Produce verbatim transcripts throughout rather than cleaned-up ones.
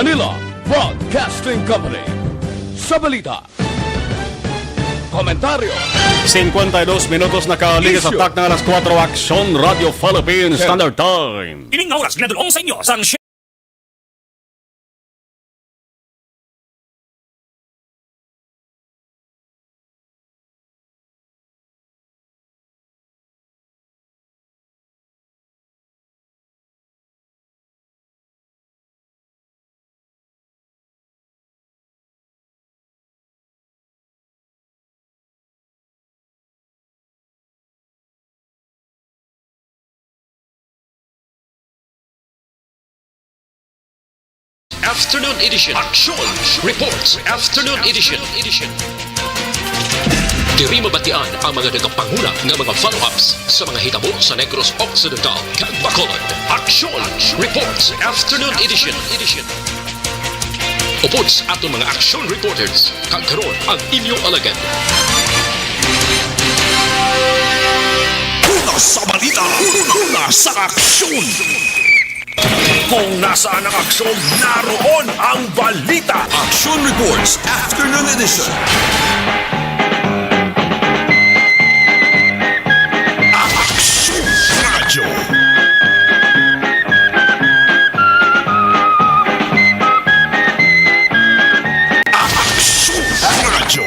Manila Broadcasting Company. Sa balita, komentaryo, Cincuenta y dos minutos na kaligid sa Isyu. Takna alas kuwatro, Aksyon Radio Philippines Standard Time. Ining nga oras ginadul-ong sa inyo sang Afternoon Edition. Action Reports Afternoon Edition. Diri mabatian ang mga nagapanguna nga mga follow-ups sa mga hitabo sa Negros Occidental kag Bacolod. Action Reports Afternoon Edition. Upod sa aton mga action reporters, kag karon ang inyo alagad. Una sa balita, una sa aksyon. Kung nasaan ang aksyon, naroon ang balita. Action Reports Afternoon Edition. Action Radio. Action Radio.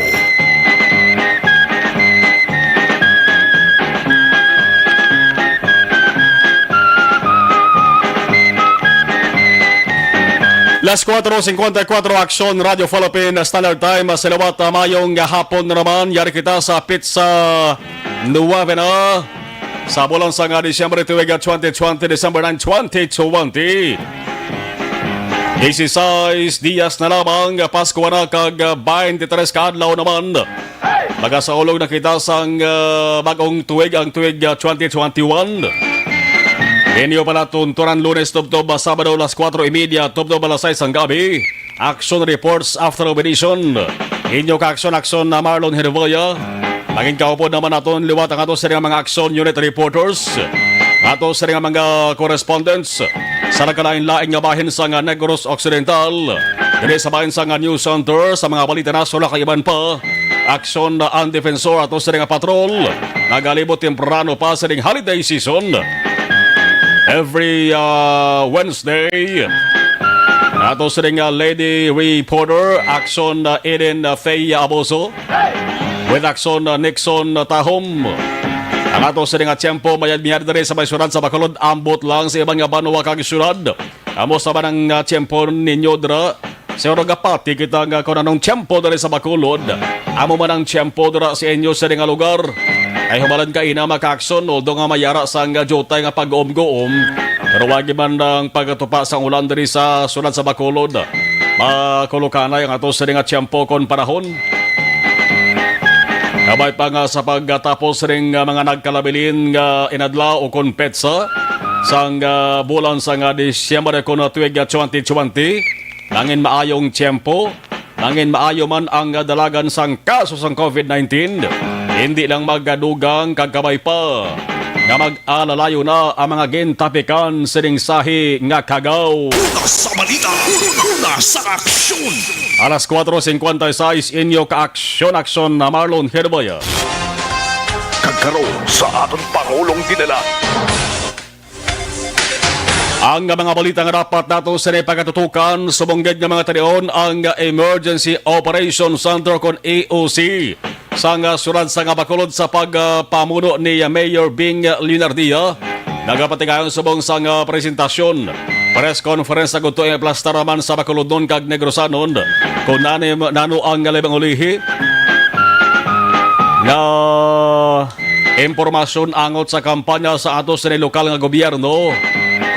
Las cuatro cincuenta y cuatro, Aksyon Radio Philippine Standard Time. Sa liwat, ah, mayong hapon naman. Yari kita sa pizza nuwebe na sa bulan sa nga Disyembre, tuig twenty twenty, December nine, twenty twenty. Dieciséis dias na lamang, Pasko na kag, ah, twenty-three ka adlaw naman. Magasaulog na kita sang, ah, bag-ong tuig, ang tuig, ah, twenty twenty-one. Inyo pala tuntunan Lunes tubtob, ah, Sabado, alas kuwatro y media tubtob alas sais sang gabi. Action Reports After Edition. Inyo ka-aksyon-aksyon na Marlon Herboya. Mangin kaupod naman naton liwat ang ato sa mga action unit reporters, ato sa mga correspondents sa nagkalain-lain nga bahin sa nga Negros Occidental. Diri sa bahin sa nga News Center, sa mga balita na sula kay iban pa. Aksyon na ang defensor ato sa nga patrol. Nagalibot temprano pa sa ding holiday season. Every, ah, Wednesday, ato sa nga lady reporter, Action, ah, Eden, ah, Faye Aboso, with Action, ah, Nixon, ah, Tahom. Ang ato sa nga tiyempo, mayad-miyad diri sa may syudad sa Bacolod, ambot lang sa iban nga banwa kag syudad. Amo sa man ang, ah, tiyempo ninyo dira? Siguro gapati kita nga kung anong tiyempo diri sa Bacolod. Amo man ang tiyempo dira sa inyo sa nga lugar. Ay humalan ka ina maka-action, although nga mayara sang diutay nga pag-uom-guom. Pero wagi man ang pagkatupa sang ulan diri sa syudad sa Bacolod. Makulukanay ang ato sa nga tiyempo kon panahon. Kabay pa nga sa pagkatapos ring, ah, mga nagkalabilin nga inadlaw o kon petsa sang, ah, bulan sang, ah, Disyembre kon tuig, ah, twenty twenty, nangin maayong tiyempo, nangin maayo man ang dalagan sang kaso sang covid nineteen, hindi lang magadugang kag kabay pa nga mag-alalayo na ang mga gintapikan sining sahi nga kagaw. Una sa balita, una sa aksyon. Alas kuwatro singkwenta y seis, inyo ka-aksyon-aksyon na Marlon Herboya. Kag karon sa aton Pangulong Dinala. Ang mga balita nga dapat nato sini pagatutukan, subong gid nga mga talion ang Emergency Operation Center kon E O C sang, ah, syudad sang Bacolod sa pagpamuno ni, ah, Mayor Bing Leonardia. Nagapatigayon subong sang, ah, presentasyon, press conference sa gudto ang plastar man sa Bacolodnon kag Negrosanon. Kung nani, nano ang libang ulihi nga impormasyon angot sa kampanya sa ato sini lokal nga gobyerno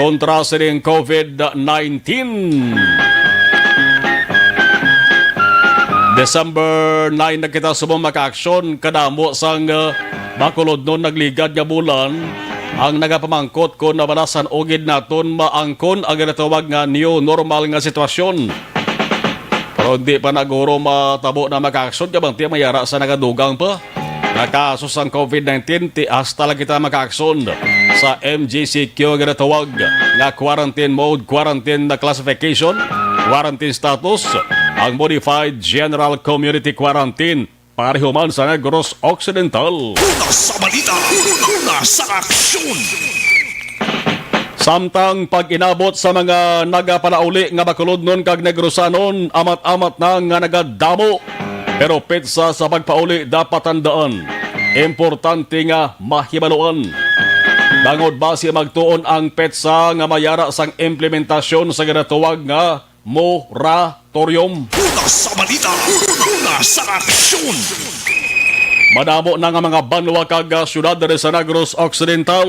kontra sining covid nineteen. December nine na kita subong maka-aksyon, kadamo sang, uh, Bacolodnon nagligad nga bulan ang nagapamangkot kon nabalasan ugid naton maangkon ang ginatawag nga new normal nga sitwasyon. Pero hindi pa na guro matabo na maka-aksyon, kabang ti mayara sa nagadugang pa nga kaso sang covid nineteen, ti hasta lang kita maka-aksyon sa M G C Q nga ginatawag nga quarantine mode, quarantine na classification, quarantine status ang Modified General Community Quarantine, pareho man sa Negros Occidental. Una sa balita, una sa aksyon. Samtang pag-inabot sa mga nagapalauli nga Bacolodnon kag Negrosanon, amat-amat na nga nagadamo. Pero petsa sa pagpauli dapat tandaan, importante nga mahibaluan. Tungod basi magtuon ang petsa nga mayara sang implementasyon sa ginatawag nga moratorium. Una sa balita, una sa aksyon. Madamo na nga mga banwa kag, ah, syudad diri sa Negros Occidental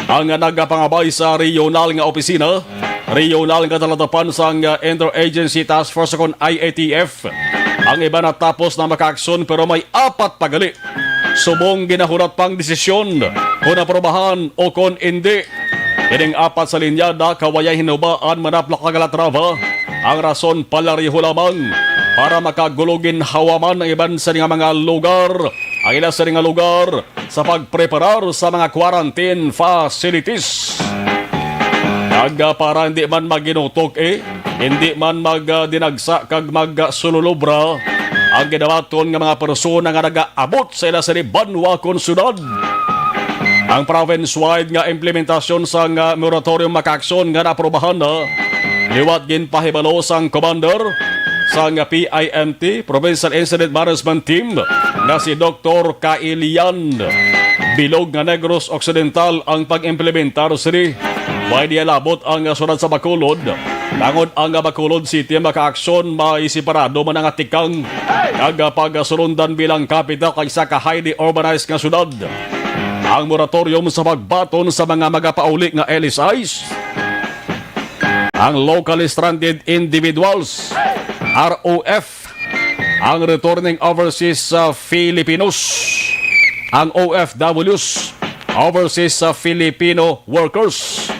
ang nagapangabay sa regional nga opisina, regional nga talatapan sang, ah, Interagency Task Force kon I A T F. Ang iban natapos na makaakson, pero may apat pa gali subong ginahulat pang desisyon kon aprobahan o kon indi. Ining apat sa linyada kawayay hinubaan manapla ka Calatrava. Ang rason, palareho lamang para makagulo ginhawa man ang iban sa nga mga lugar, ang ila sa nga lugar sa pagpreparar sa mga quarantine facilities. Kag, ah, para hindi man maginutok, eh, hindi man mag, ah, dinagsa kag magsululobra ang ginabaton nga mga persona nga nagaabot sa ila sa banwa kon syudad. Ang province-wide nga implementasyon sang, ah, moratorium makaakson nga naaprobahan na liwat ginpahibalo sang commander sang P I M T, Provincial Incident Management Team, nga si Doktor Kailian Bilog nga Negros Occidental ang pag-implementar sini. May dialabot ang syudad sa Bacolod. Tungod ang Bacolod City makaaksyon, may separado man ang atikang kag pagasulundan bilang kapital kag isa ka highly urbanized nga syudad. Ang moratorium sa pagbaton sa mga magapauli nga L S Is, ang Locally Stranded Individuals, R O F, ang Returning Overseas, uh, Filipinos, ang O F Ws, Overseas, uh, Filipino Workers.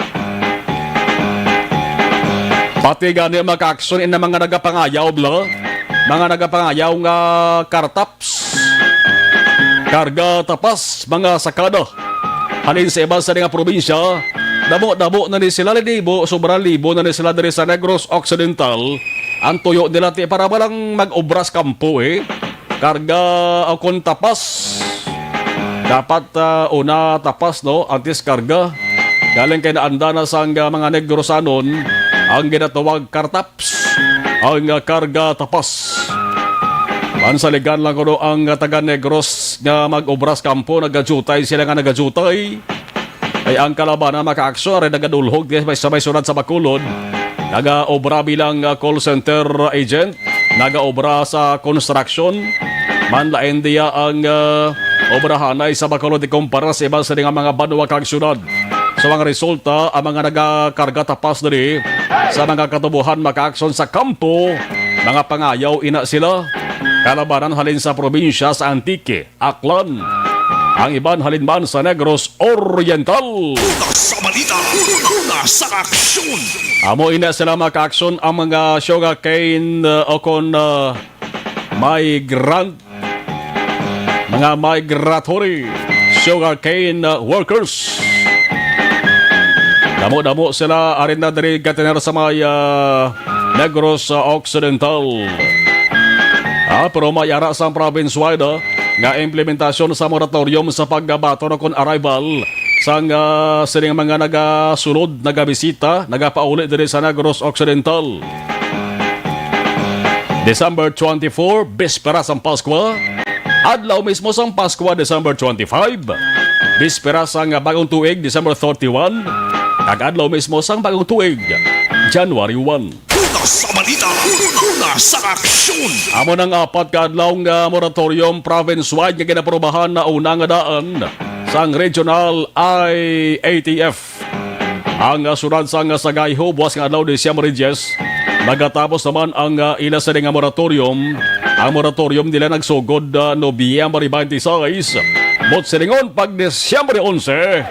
Pati gani makaakson in mga nagapangayaw, bla, mga nagapangayaw nga kartaps, karga tapas, mga sakada. Halin sa iban sa nga probinsya, damo-damo na ni sila, libo, sobra libo na ni sila diri sa Negros Occidental. Ang tuyo nila ti para ba lang mag-obras kampo, eh. Karga o kon tapas. Dapat, ah, una tapas, no? Antes karga. Galing kay naanda na sang, ah, mga Negrosanon ang ginatawag kartaps, ang, ah, karga tapas. Mansaligan lang kuno ang, ah, taga Negros nga mag-obras kampo, nagadutay sila nga nagadutay. Ay ang kalabanan makaaksyon, ari nagadulhog sa may, sa may syudad sa Bacolod. Nagaobra bilang, ah, call center agent, nagaobra sa construction. Manlain diya ang, ah, obrahanay sa Bacolod ikumpara sa iban sa nga mga banwa kag syudad. So ang resulta, ang mga nagakarga tapas diri sa mga katubohan makaaksyon sa kampo, mga pangayaw ina sila. Kalabanan halin sa probinsya sa Antique, Aklan. Ang iban halin man sa Negros Oriental. Una sa balita, una sa aksyon. Amo ina sila makaaksyon ang mga sugarcane, uh, o kon, uh, migrant, mga migratory sugarcane, uh, workers. Damo-damo sila, ari na diri gatinar sa may, uh, Negros, uh, Occidental. Ah, pero may ara sang province-wide, ah, nga implementasyon sa moratorium sa pagbaton o kon arrival sang, ah, sining mga nagasulod, nagabisita, nagapauli diri sa Negros Occidental. December twenty-four, bispera sang Paskwa. Adlaw mismo sang Paskwa, December twenty-five. Bispera sang Bagong Tuig, December thirty-one. Kag adlaw mismo sang Bagong Tuig, January one. Una sa balita, una sa aksyon. Amo nang apat ka adlaw nga moratorium province-wide nga ginaprobahan na una nga daan sang Regional I A T F. Ang, ah, syudad sang Sagayho, buwas nga adlaw, Disyembre diyes, nagatapos naman ang, ah, ila sini nga moratorium. Ang moratorium nila nagsugod, ah, Nobyembre twenty-six. Buot silingon, pag Disyembre onse,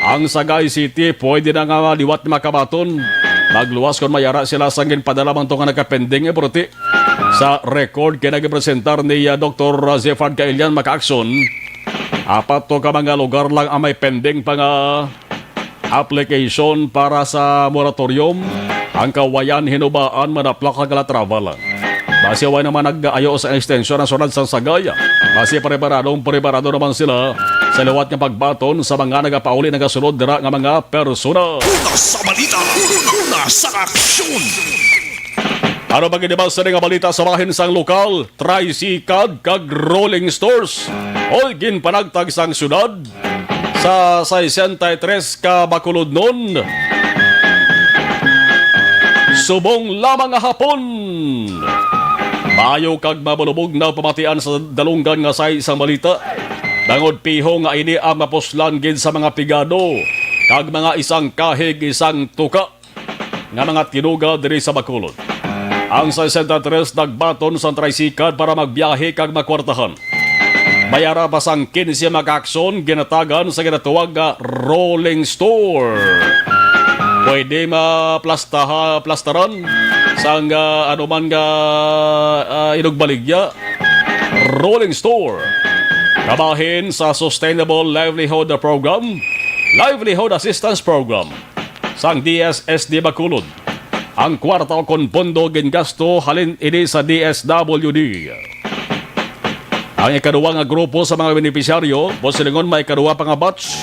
ang Sagay City pwede na nga liwat makabaton. Magluwas kon may ara sila sang ginpadala man to nga nagapending, eh, pero ti, sa record kay nagipresentar ni, ah, Doktor Zefard Kailian, makaakson. Apat to ka mga lugar lang ang may pending pa nga application para sa moratorium. Ang Kawayan, Hinubaan, Manaplak, kag Calatrava lang. Basi way naman nag-ayo sa extension ang sulod sang Sagaya. Basi preparadong preparado naman sila sa liwat nga pagbaton sa mga nagapauli, nagasulod dira nga mga persona. Una sa balita, una sa aksyon. Ano ba gid ba sa nga balita sa bahin sang lokal? Tricycad kag rolling stores, oy, ginpanagtag sang syudad sa sesenta y tres ka Bacolodnon subong lamang nga hapon. Maayo kag mabulubog na pamatian sa dalunggan nga side sang balita, bangod piho nga ini ang mapuslan gid sa mga pigado kag mga isang kahig isang tuka nga mga tinuga diri sa Bacolod. Ang sesenta y tres nagbaton sang tricycad para magbiyahe kag makwartahan. May ara pa sang kinse makaakson ginatagan sa ginatawag nga rolling store. Pwede maplastaha, plastaran sang, ah, anuman nga, ah, inugbaligya. Rolling store. Kabahin sa Sustainable Livelihood Program, Livelihood Assistance Program sang D S S D Bacolod. Ang kwarta o kon pondo gingasto halin ini sa D S W D. Ang ikaduha nga grupo sa mga benepisyaryo, posilingon may ikaduha pa nga batch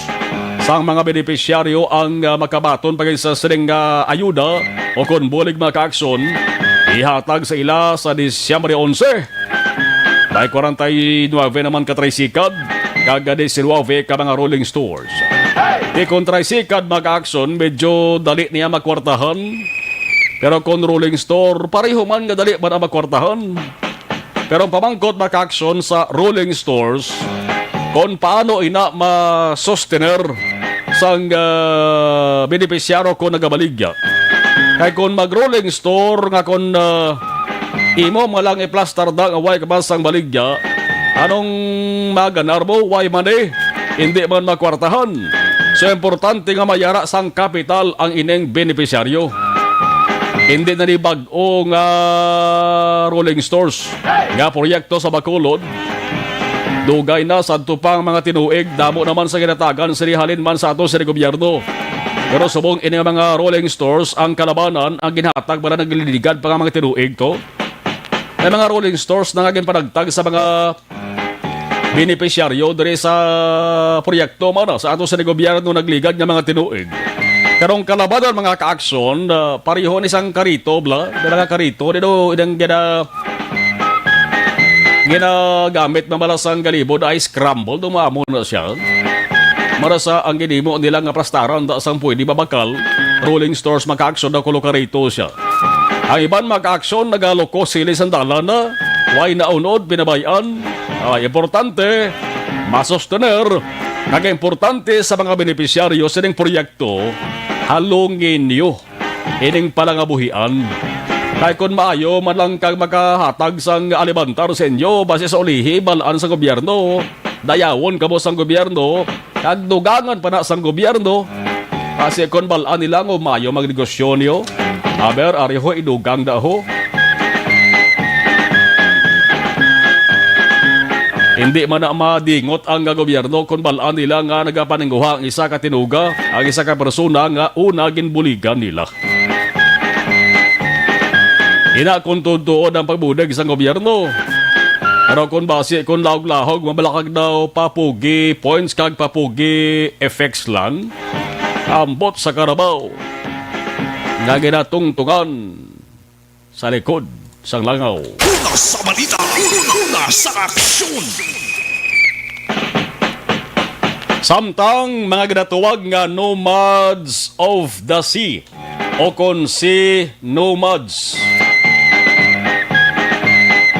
sang mga benepisyaryo ang, ah, makabaton pa gid sa sining nga ayuda o kon bulig mga kaaksyon, ihatag sa ila sa Disyembre onse. May kwarenta y nuebe naman ka tricycad kag diecinuebe ka mga rolling stores. Di kon tricycad, mga kaaksyon, medyo dali niya makwartahan. Pero kon rolling store, pareho man nga dali man ang makwartahan. Pero ang pamangkot, mga kaaksyon, sa rolling stores, kon paano ina ma-sustener sang, ah, benepisyaryo kon nagabaligya. Kay kon mag-rolling store nga kon, ah, imo man lang iplastar da nga way kabasang baligya, anong maganar mo? Way man eh. Hindi man makwartahan. So, importante nga mayara sang kapital ang ining benepisyaryo. Hindi na ni bag-o nga rolling stores nga proyekto sa Bacolod. Dugay na sadto pa ang mga tinuig, damo naman sa ginatagan sini halin man sa ato sa gobyerno. Pero subong ini nga mga rolling stores ang kalabanan, ang ginhatag para nagliligad pa nga mga tinuig to. May mga rolling stores na nga ginpanagtag sa mga benepisyaryo diri sa proyekto man sa ato sa gobyerno nagligad nga mga tinuig. Karong kalabanan, mga kaaksyon, ah, pareho ni sang karito, bla, dala nga karito, dito, idang gina-, ginagamit na malasang galibod ay scramble, dumamo na siya. Marasa ang ginimo nila nga plastaran da sang pwede mabakal, rolling stores, mga kaaksyon, na kulo karito siya. Ang iban, mga kaaksyon, nagaloko sili sang dalan na way naunod, pinabayan. Ay importante, masustener, kag importante sa mga benepisyaryo sining proyekto, halungin niyo ining palangabuhian. Kay kon maayo man lang kag makahatag sang alimantar sa inyo, basi sa ulihi, balaan sa gobyerno, dayawon kamo sang gobyerno, kag dugangan pa na sang gobyerno. Kasi kon bal-an nila nga maayo magnegosyo niyo, aber, ari ho, idugang da ho. Hindi man na madingot ang gobyerno kon bal-an nila nga nagapaninguha ang isa ka tinuga, ang isa ka persona nga una ginbuligan nila. Ina kon tuod-tuod ang pagbulig sang gobyerno. Pero kon basi, kon lahog-lahog, mabalakag daw papugi points kag papugi effects lang. Ambot sa karabaw nga ginatungtungan sa likod sang langaw. Una sa balita, una sa aksyon. Samtang mga ginatawag nga nomads of the sea, o kon si nomads.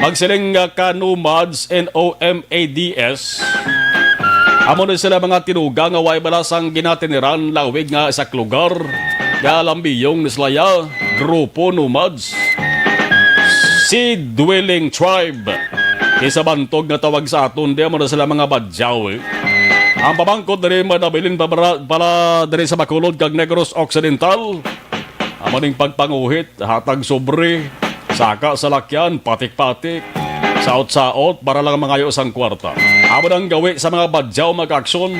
Magsiling nga ka nomads, N O M A D S. Amo ni sila mga tinuga nga way balasang ginatiniran lawig nga isa ka lugar nga lambiyong ni sila ya, grupo nomads. Sea dwelling tribe. Isa bantog nga tawag sa aton, di amo na sila mga badyaw, eh. Ang pamangkot diri manabilin pa para, para diri sa Bacolod kag Negros Occidental. Amo ning pagpanguhit, hatag sobre, saka salakyan, patik-patik, saot-saot para lang mangayo sang kwarta. Amo nang gawi sa mga badyaw, mga kaaksyon.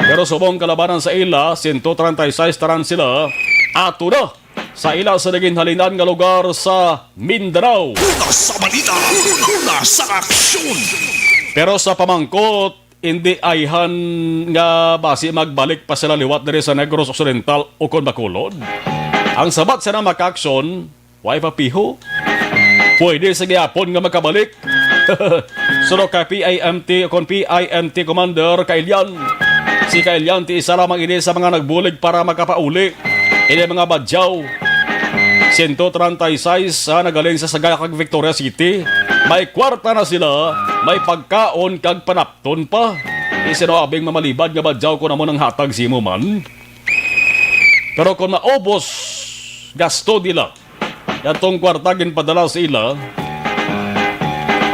Pero subong kalabanan sa ila, sento treinta y seis tanan sila, ato na sa ila sa naginhalinan nga lugar sa Mindanao. Una sa balita, una sa aksyon. Pero sa pamangkot, hindi ayhan nga basi magbalik pa sila liwat diri sa Negros Occidental ukon Bacolod. Ang sabat sa mga aksyon, way pa piho. Pwede sa gihapon nga makabalik. Suno kay P I M T ukon P I M T Commander Kailian. Si Kailian ti isa lamang ini sa mga nagbulig para makapauli. Ini mga badyaw, sento treinta y seis, ah, nagaling sa Sagaya kag Victoria City. May kwarta na sila, may pagkaon kag panapton pa. Di sino abing mamalibad nga badyaw kung amo nang hatag sa imo man. Pero kung maubos, gasto nila. Yatong kwarta ginpadala sa ila,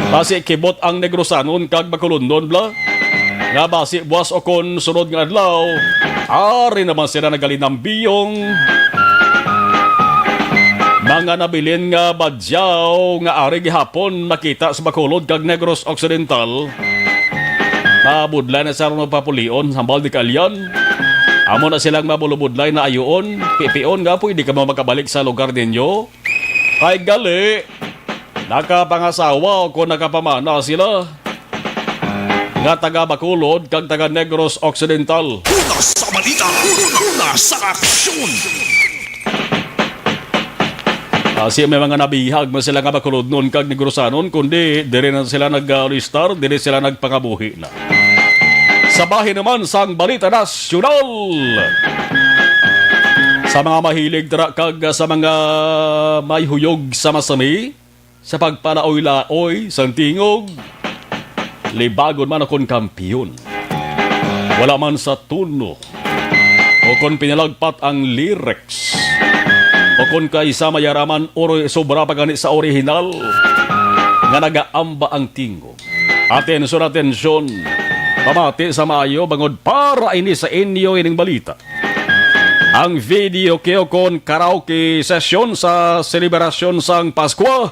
basi kibot ang Negrosanon kag Bacolodnon bala, nga basi buwas ukon sunod nga adlaw, ari naman sila nagalinambiyong mga nabilin nga badyaw nga ari gihapon makita sa Bacolod kag Negros Occidental. Mabudlay na sila papulion, hambal ni Kailian. Amo na silang mabulubudlay na ayuon, pipion nga pwede kamo makabalik sa lugar ninyo. Kay gali, nakapangasawa o kung nakapamana sila nga taga Bacolod kag taga Negros Occidental. Una sa balita, una sa aksyon. Basi may mga nabihag man sila nga Bacolodnon kag Negrosanon, kundi diri na sila nag-alistar, diri sila nagpangabuhi na. Sa bahin naman sang balita nasyonal, sa mga mahilig dira kag sa mga may huyog sa masami, sa pagpalaoy-laoy sang tingog, libagon man akon kampiyon. Wala man sa tono o kon pinalagpat ang lyrics, o kon kay sa mayaraman oro sobra pa gani sa orihinal nga nagaamba ang tingog. Atensyon, atensyon! Pamati sa maayo bangod para ini sa inyo ining balita. Ang video karaoke kon karaoke session sa selebrasyon sang Paskwa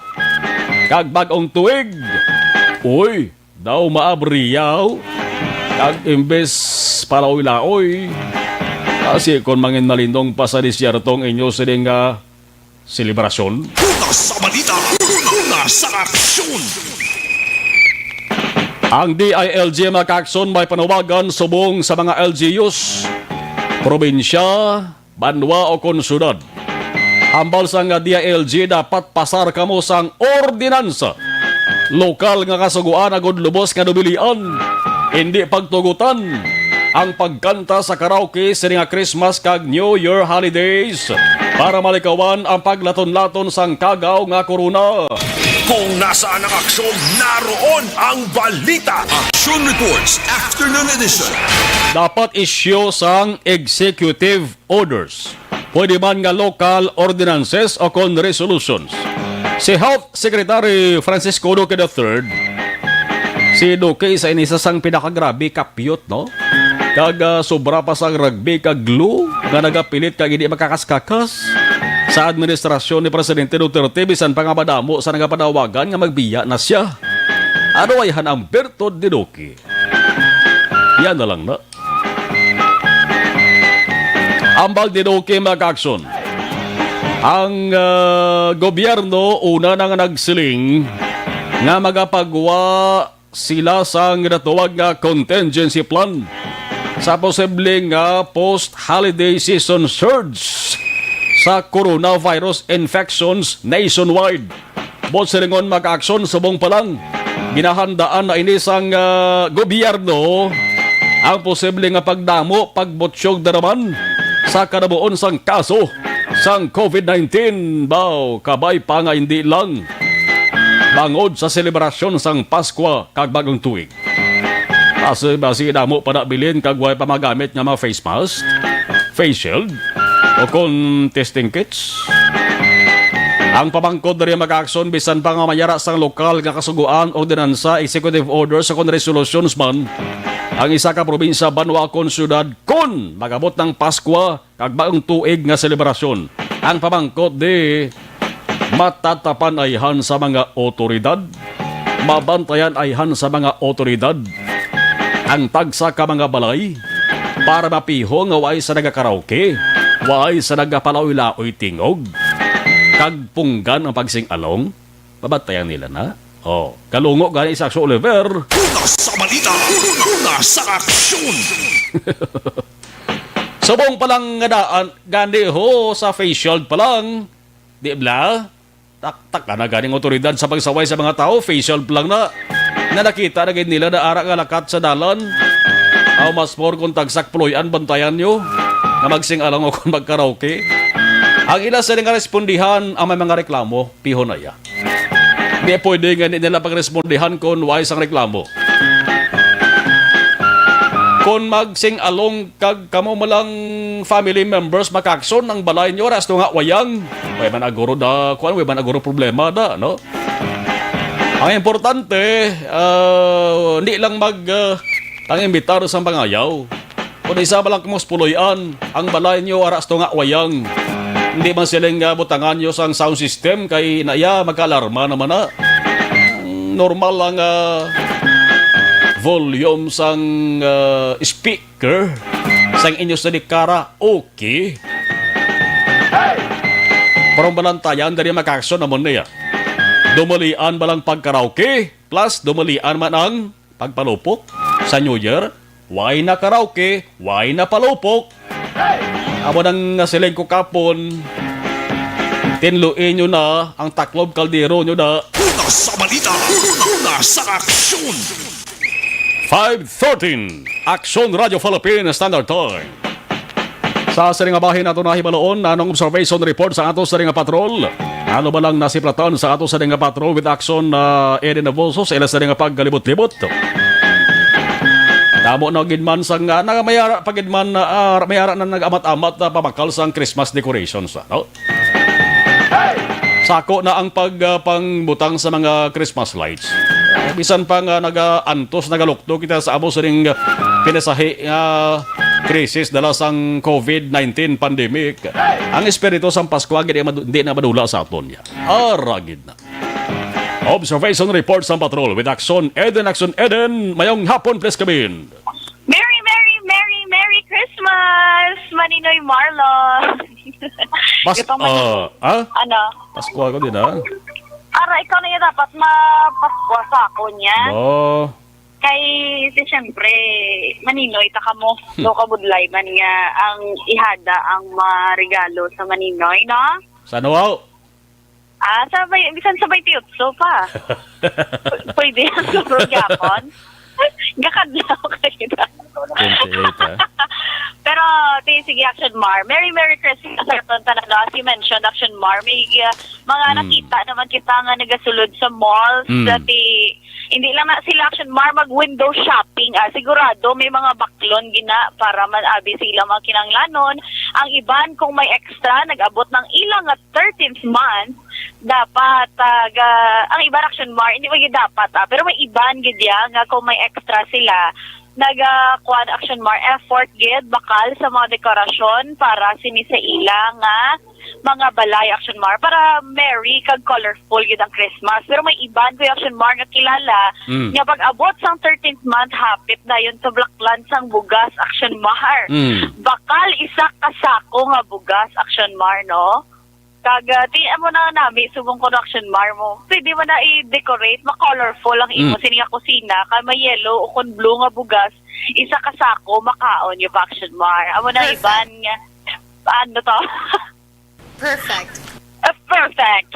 kag Bag-ong Tuig. Uy, daw maabriyaw. Kag imbes palaoy-laoy, kasi kon mangin malindong pa sa disyerto ang inyo sining nga selebrasyon. Una sa balita, una sa aksyon. Ang D I L G, mga kaakson, may panawagan subong sa mga L G Us, probinsya, banwa o kon syudad. Hambal sang D I L G, dapat pasar kamo sang ordinansa lokal nga kasugoan agud lubos nga dubilian, indi pagtugutan ang pagkanta sa karaoke sini nga Christmas kag New Year holidays para malikawan ang paglaton-laton sang kagaw nga corona. Kung nasaan ang aksyon, naroon ang balita. Action Reports, Afternoon Edition. Dapat isyu sang executive orders. Pwede man nga local ordinances o kon resolutions. Si Health Secretary Francisco Duque the third, si Duque isa ini sa sang pinakagrabe kapyot, no? Kag, ah, sobra pa sang rugby kag glue nga nagapilit kag hindi makakaskakas. Sa administrasyon ni Presidente Duterte, bisan pa nga madamo sa nagapanawagan nga magbiya na siya. Ano ayhan ang bertod ni Duque? Yan na lang na. Ambal ni Duque, mga kaakson. Ang, ah, gobyerno una na nga nagsiling nga magapagwa sila sang ginatawag nga contingency plan sa posible nga post-holiday season surge sa coronavirus infections nationwide. Buot silingon, mga kaakson, subong pa lang, ginahandaan na ini sang, ah, gobyerno ang posible nga pagdamo, pagbutyog na naman sa kanabuon sang kaso sang COVID nineteen. Baw, kabay pa nga hindi lang bangod sa selebrasyon sang Paskwa kag Bagong Tuig. Basi, basi damo pa na bilin kag way pa magamit nga mga face mask, face shield, o kon testing kits. Ang pamangkot diri, mga kaakson, bisan pa nga mayara sang lokal nga kasugoan, ordinansa, executive orders, o kon resolutions man ang isa ka probinsya, banwa, kon syudad, kon magabot ng Paskwa, kag Bagong Tuig nga selebrasyon. Ang pamangkot di matatapan ayhan sa mga otoridad, mabantayan ayhan sa mga otoridad ang tagsa ka mga balay para mapiho nga way sa nagakaraoke, way sa nagapalaoy-laoy tingog. kag punggan ang pagsing-along? Mabatayan nila na. Oh, kalungo gani si Aksyon Oliver. Una sa balita, una sa aksyon. Subong pa lang nga daan, gani ho, sa facial pa lang. Di bala? Taktak na ganing otoridad sa pagsaway sa mga tao, facial pa lang na. Na nakita na gid nila na ara nga lakat sa dalan. Aw, mas more kung tagsak puloy-an, bantayan nyo nga magsing-along o kung magkaraoke. Ang ila sila nga respondihan ang may mga reklamo, pihon na iya. Di pwede nga di nila pagrespondihan kung wala sang reklamo. Kung magsing-along kag kamo mo lang family members, makakson ang balay nyo, ras to nga wayang. Way man aguro da, kuan, way man aguro problema da, no? Ang importante, ah, hindi lang mag, ah, ang imbitar sa pangayaw. Kung isa ba lang kamo sa puloy-an, ang balay nyo aras to nga wayang. Hindi man siling nga butangan nyo sang sound system kay naya magkaalarma naman na. Ang normal lang, ah, volume sang, ah, speaker sang inyo sa karaoke. Pero ang balantayan diri makakson naman niya. Dumalian ba lang pagkaraoke? Plus, dumalian man ang pagpalupok sa New Year. Why na karaoke? Why na palupok? Amo nang siling ko kapon, tinloi nyo na ang taklob kaldero nyo na. Una sa balita, una sa aksyon. Five thirteen, Aksyon Radio Philippine Standard Time. Sa sining nga bahin nato nahibaloon, anong observation report sa ato sining nga patrol? Ano ba lang nasiplatan sa ato sining nga patrol with action na Eden Navosos, ila sining nga pagkalibot-libot? Damo na gid man sang, ah, na may ara pa gid man, ah, may ara na nag-amat-amat na pabakal sang Christmas decorations, ano? Sako na ang pag, ah, pangbutang sa mga Christmas lights. Bisan pa nga naga-antos, nagalukto kita sa amo sining, ah, pinasahi nga krisis dala sang covid nineteen pandemic, ang espiritu sang Pasko ang di madu-, di na madula sa aton niya. Ara gid na. Observation report sang patrol with Action Eden. Action Eden, mayong hapon, please come in. Merry, Merry, Merry, Merry Christmas, Maninoy Marlon. Mas, Ito, Maninoy. Ah, ah? Ano? Pasko ako din, ah. Ara, ikaw na yung dapat mapasko sa ako niya. Oh. Kay, si, siyempre, Maninoy, ta ka mo. Hmm. Do kabudlay man nga ang ihada ang mga regalo sa Maninoy, no? Sana, wow. Ah, sabay, bisan sabay tiyutso pa. P-, pwede ang sobrang gyapon. Gakadlaw kayo na. Twenty-eight, ah. Pero, ti, sige, Action Mar. Merry, Merry Christmas sa aton tanan, no? As you mentioned, Action Mar, may, uh, mga Mm. nakita naman kita nga nagasulod sa malls, Mm. dati, hindi lang na sila, Action Mar, mag-window shopping, ah. Sigurado, may mga baklon gina para man abi sa ilang mga kinahanglanon. Ang iban, kung may extra, nag-abot ng ilang nga thirteenth month, dapat, ah, ga-, ang iban, Action Mar, hindi mo gyud dapat, ah, pero may iban gid ya nga kung may extra sila, naga, kuwan, Action Mar, effort gid, bakal sa mga dekorasyon para sini sa ila nga mga balay, Action Mar, para merry kag colorful gid ang Christmas. Pero may iban ko, Action Mar, nga kilala Mm. nga pag-abot sang thirteenth month, hapit dayon sa bulaklan sang bugas, Action Mar. Mm. Bakal isa ka sako nga bugas, Action Mar, no? Kag, ah, ti-, amo na nami, subong ko, Action Mar, mo. Pwede mo na i-decorate, ma-colorful ang imo Mm. sini nga kusina, kay may yellow o kon blue nga bugas, isa ka sako, makaon yung Action Mar. Amo na Perfect. Iban nga, ano to? Perfect. Ah, perfect.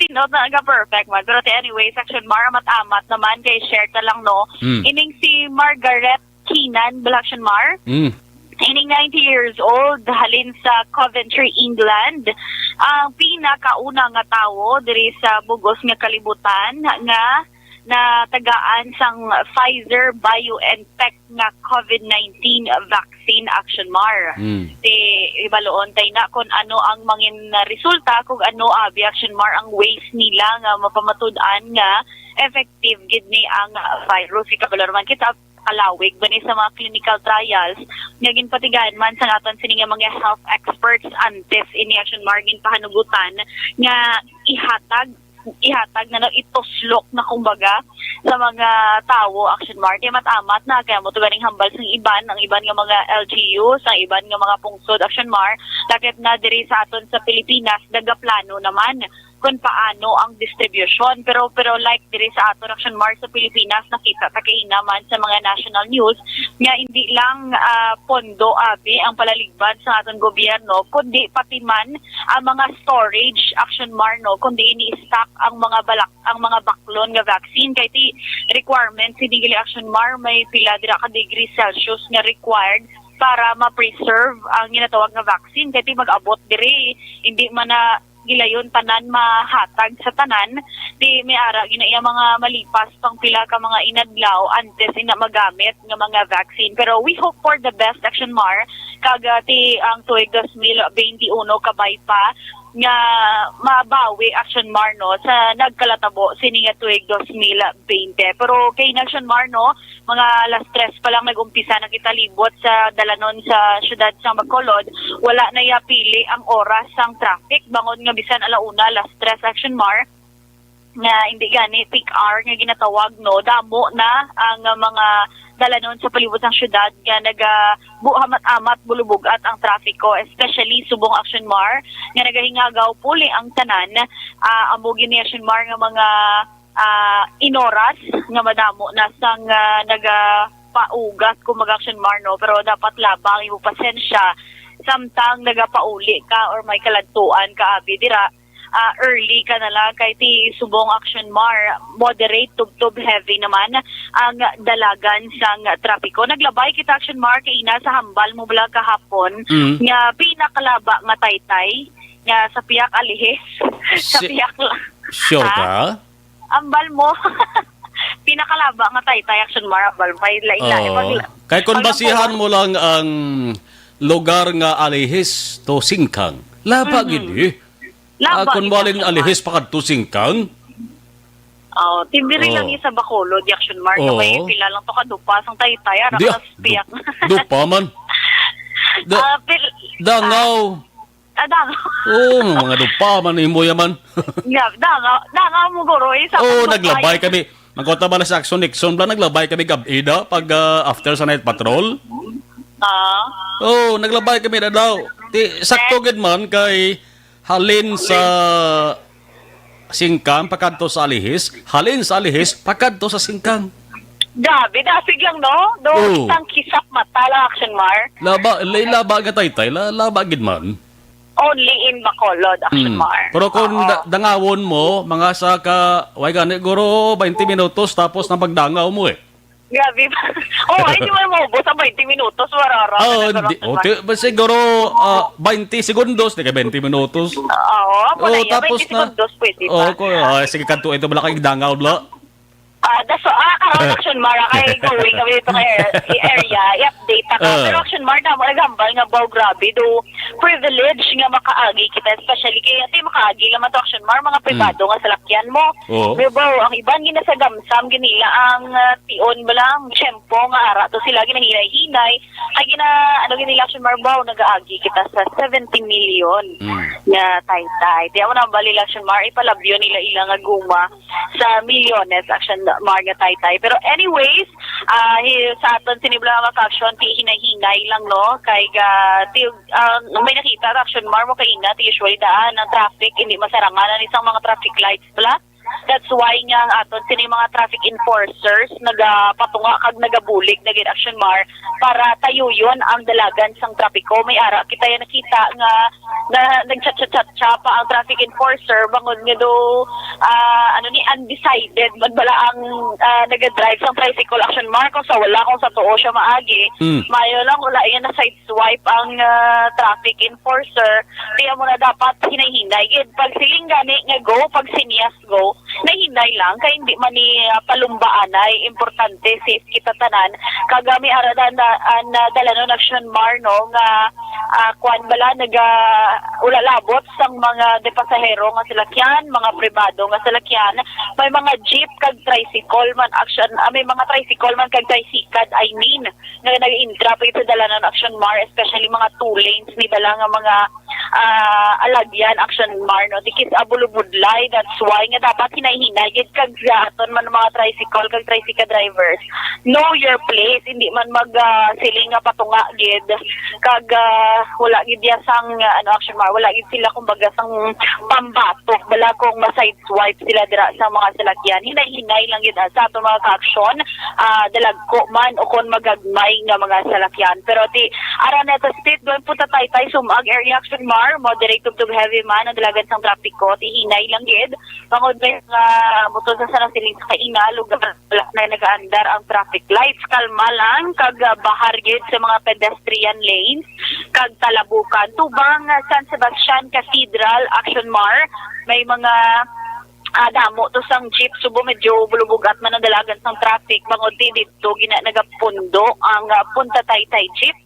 Sino na nga perfect man? Pero ti, anyways, Action Mar, amat-amat naman kay share ta lang, no? Mm. Ining si Margaret Kinan, bala, Action Mar. Mm. Ining ninety years old, halin sa Coventry, England, ang pinakauna nga tawo diri sa bugos nga kalibutan nga natagaan sang Pfizer BioNTech nga covid nineteen vaccine, Action Mar. Mm. Ti, ibaloon tay na kung ano ang mangin resulta, kung ano, abi, Action Mar, ang ways nila nga mapamatud-an nga effective gid ni ang virus. Ikabalo naman kita, kalawig ba ni sa mga clinical trials nga ginpatigayon man sa aton sini nga mga health experts antes ini, Action Mar, ginpahanugutan nga ihatag ihatag na, no, ituslok na, kumbaga, sa mga tawo, Action Mar. Kay mat-amat na, kay amo to ganing hambal sang iban, ang iban nga mga L G Us, ang iban nga mga pungsod, Action Mar, lakip na diri sa aton sa Pilipinas, nagaplano naman kung paano ang distribution. Pero, pero like diri sa aton, Action Mar, sa Pilipinas, nakita ta kaina man sa mga national news nga hindi lang, ah, pondo abi ang palaligban sa aton gobyerno, kundi pati man ang mga storage, Action Mar, no, kundi ini-stock ang mga balak ang mga baklon nga vaccine. Kay ti requirements ini gali, Action Mar, may pila dira ka degree Celsius nga required para ma-preserve ang ginatawag nga vaccine. Kay ti mag-abot diri, hindi man na gilayon tanan mahatag sa tanan, ti may ara gina iya mga malipas pang pila ka mga inadlaw antes ina magamit nga mga vaccine. Pero we hope for the best, Action Mar, kag, ah, ti ang tuig dos mil beinti uno kabay pa nga mabawi, Action Mar, no, sa nagkalatabo sini nga tuig dos mil beinti. Pero kay, Action Mar, no, mga alas tres pa lang nag-umpisa na kita libot sa dalanon sa siyudad sa Bacolod, wala na yapili ang oras sang traffic, bangod nga bisan ala una, alas tres, Action Mar, nga hindi gani peak hour nga ginatawag, no, damo na ang, ah, mga dalanon sa palibot sang siyudad nga nagabuhamat-amat, bulubog-at ang trapiko, especially subong, Action Mar, nga nagahingagaw puli ang tanan. Ah, amo gini, Action Mar, nga mga, ah, inoras nga madamo na sang, ah, nagapaugat, kumbaga, Action Mar, no, pero dapat laba ang imo pasensya samtang nagapauli ka or may kaladtuan ka abi dira. Ah, early ka na lang, kay ti subong, Action Mar, moderate tubtob heavy naman ang dalagan sang trapiko. Naglabay kita, Action Mar, kay ina sa hambal mo bala kahapon Mm. nga pinakalaba nga taytay nga sa piyak alihis, sa Si- piyak la-, Sure Ha? ka? Ambal mo. Pinakalaba nga taytay, Action Mar, ambal mo. May lain-lain. Oo. Pag-, Kay kung pag basihan mo lang ang lugar nga alihis to singkang, laba Mhm. gid eh. Laba Ah, kung gid, walin Action Mar. alihis pakadto singkang, Oh, tindiri lang Oo. ni sa Bacolod, di, Action Mar, Oo. may pila lang to ka dupa sang taytay, ara Di, ka ah, sa piyak. du-, dupa man. Da-, Ah, pil-, dangaw. Ah, dangaw. Oo, mga dupa man, imo yaman. Yeah, dangaw, dangaw mo, guro, eh, sa Oo, pagdupa naglabay yun. kami. Magkota ba na sa Action Nixon, bla, naglabay kami gab-ida pag, ah, after sa night patrol? Ah. Oo, naglabay kami na daw. Ti, sakto gid man kay halin sa Singkang pakadto sa Alihis, halin sa Alihis pakadto sa Singkang. Grabe, dasig lang, no? Do, Oo. isang kisap mata lang, Action Mar. Laba, lay laba nga taytay, la-, laba gid man. Only in Bacolod, Action Mm. Mar. Pero kung Oo. da-, dangawon mo, mga sa ka, way gani, guro, twenty minutos, tapos na pagdangaw mo eh. Grabe ba? Oh, ay, di mo na maubos ang twenty minutos, warara. Oo, Pero, hindi. Action Oh, Mar. ti-, ba siguro, ah, twenty segundos, di ka twenty minutos. Oo, amo Oo, na yan. tapos Twenty na. segundos, pwede Oo, pa. ko, ah, sige, kadto ito, wala kang dangaw, bla. Ah, that's, ah, karon, Action Mar, kay going kami dito nga er-, area, i-update ta ka. Ah. Pero, Action Mar, damo naghambal nga, baw, grabe, do privilege nga makaagi kita, especially kay, ate, makaagi lang man to, Action Mar, mga Mm. pribado nga salakyan mo. Oo. Di ba, ang iban ginasagamsam, ginila ang, ah, tion ba lang, tiyempo nga ara to sila ginahinay-hinay. Ay, gina-, ano, ginila, Action Mar, baw, nagaagi kita sa seventy million Mm. nga taytay. Di, amo na ang bali lang, Action Mar, ipalabyo nila ila nga guma sa milyones, Action Mar, nga taytay. Pero anyways, ah, hi-, sa aton sini bala nga caption, ti hinay-hinay lang, no? Kay ga-, ti, ah, may nakita, Action Mar, mo kaina, ti usually daan ang traffic, hindi masarangan ang isang mga traffic lights bala. That's why nga ang aton sini mga traffic enforcers nagapatunga kag nagabulig na gid, Action Mar, para tayuyon ang dalagan sang trapiko. May ara kita yan nakita nga na nagchat-chat-chat pa ang traffic enforcer bangod nga do, ah, ano ni, undecided man bala ang, ah, nagadrive sang tricycle, Action Mar, kung sa wala, kung sa tuo siya maagi. Mm. Mayo lang, wala iya na sideswipe ang, ah, traffic enforcer. Kaya mo na dapat hinay-hinay gid. Pag siling gani nga go, pag sinyas go, nahinay lang, kay hindi man ni, ah, palumbaanay. Importante, safe kita tanan. Kag, ah, may ara da-, na, ah, na dalanon, Action Mar, no, nga, ah, kwan bala, naga, wala labot sang mga de pasahero nga salakyan, mga pribado nga salakyan. May mga jeep kag tricycle man, Action, ah, may mga tricycle man kag tricycad, I mean, nga nag-intra pa sa dalanon, Action Mar, especially mga two lanes ni bala nga mga, ah, alagyan, Action Mar, no? Dikis abulubudlay. That's why nga dapat hinay-hinay gid kag sa aton man mga tricycle kag tricycle drivers, know your place. Hindi man mag, ah, siling nga patunga gid kag, ah, wala gid ya sang, ah, ano, Action Mar, wala gid sila kumbaga sang pambatok bala kung ma-sideswipe sila dira sa mga salakyan. Hinay-hinay lang gid, ah, sa aton mga ka-aksyon, ah, dalagko man o kon magagmay nga mga salakyan. Pero ti ara na ta state, doon po ta taytay sumag area, Action Mar, moderate tubtub heavy man ang dalagan sang trapiko, ti hinay lang gid. Bangod may mga buto sa sarang siling sa kaina, lugar wala na nagaandar ang traffic lights. Kalma lang kag, ah, bahar gid sa mga pedestrian lanes kag talabukan. Tubang, ah, San Sebastian Cathedral, Action Mar, may mga, ah, damo to sang jeep. Subo medyo bulubugat man ang dalagan sang traffic. Bangod ti didto gina nagapundo ang, ah, Punta Taytay jeep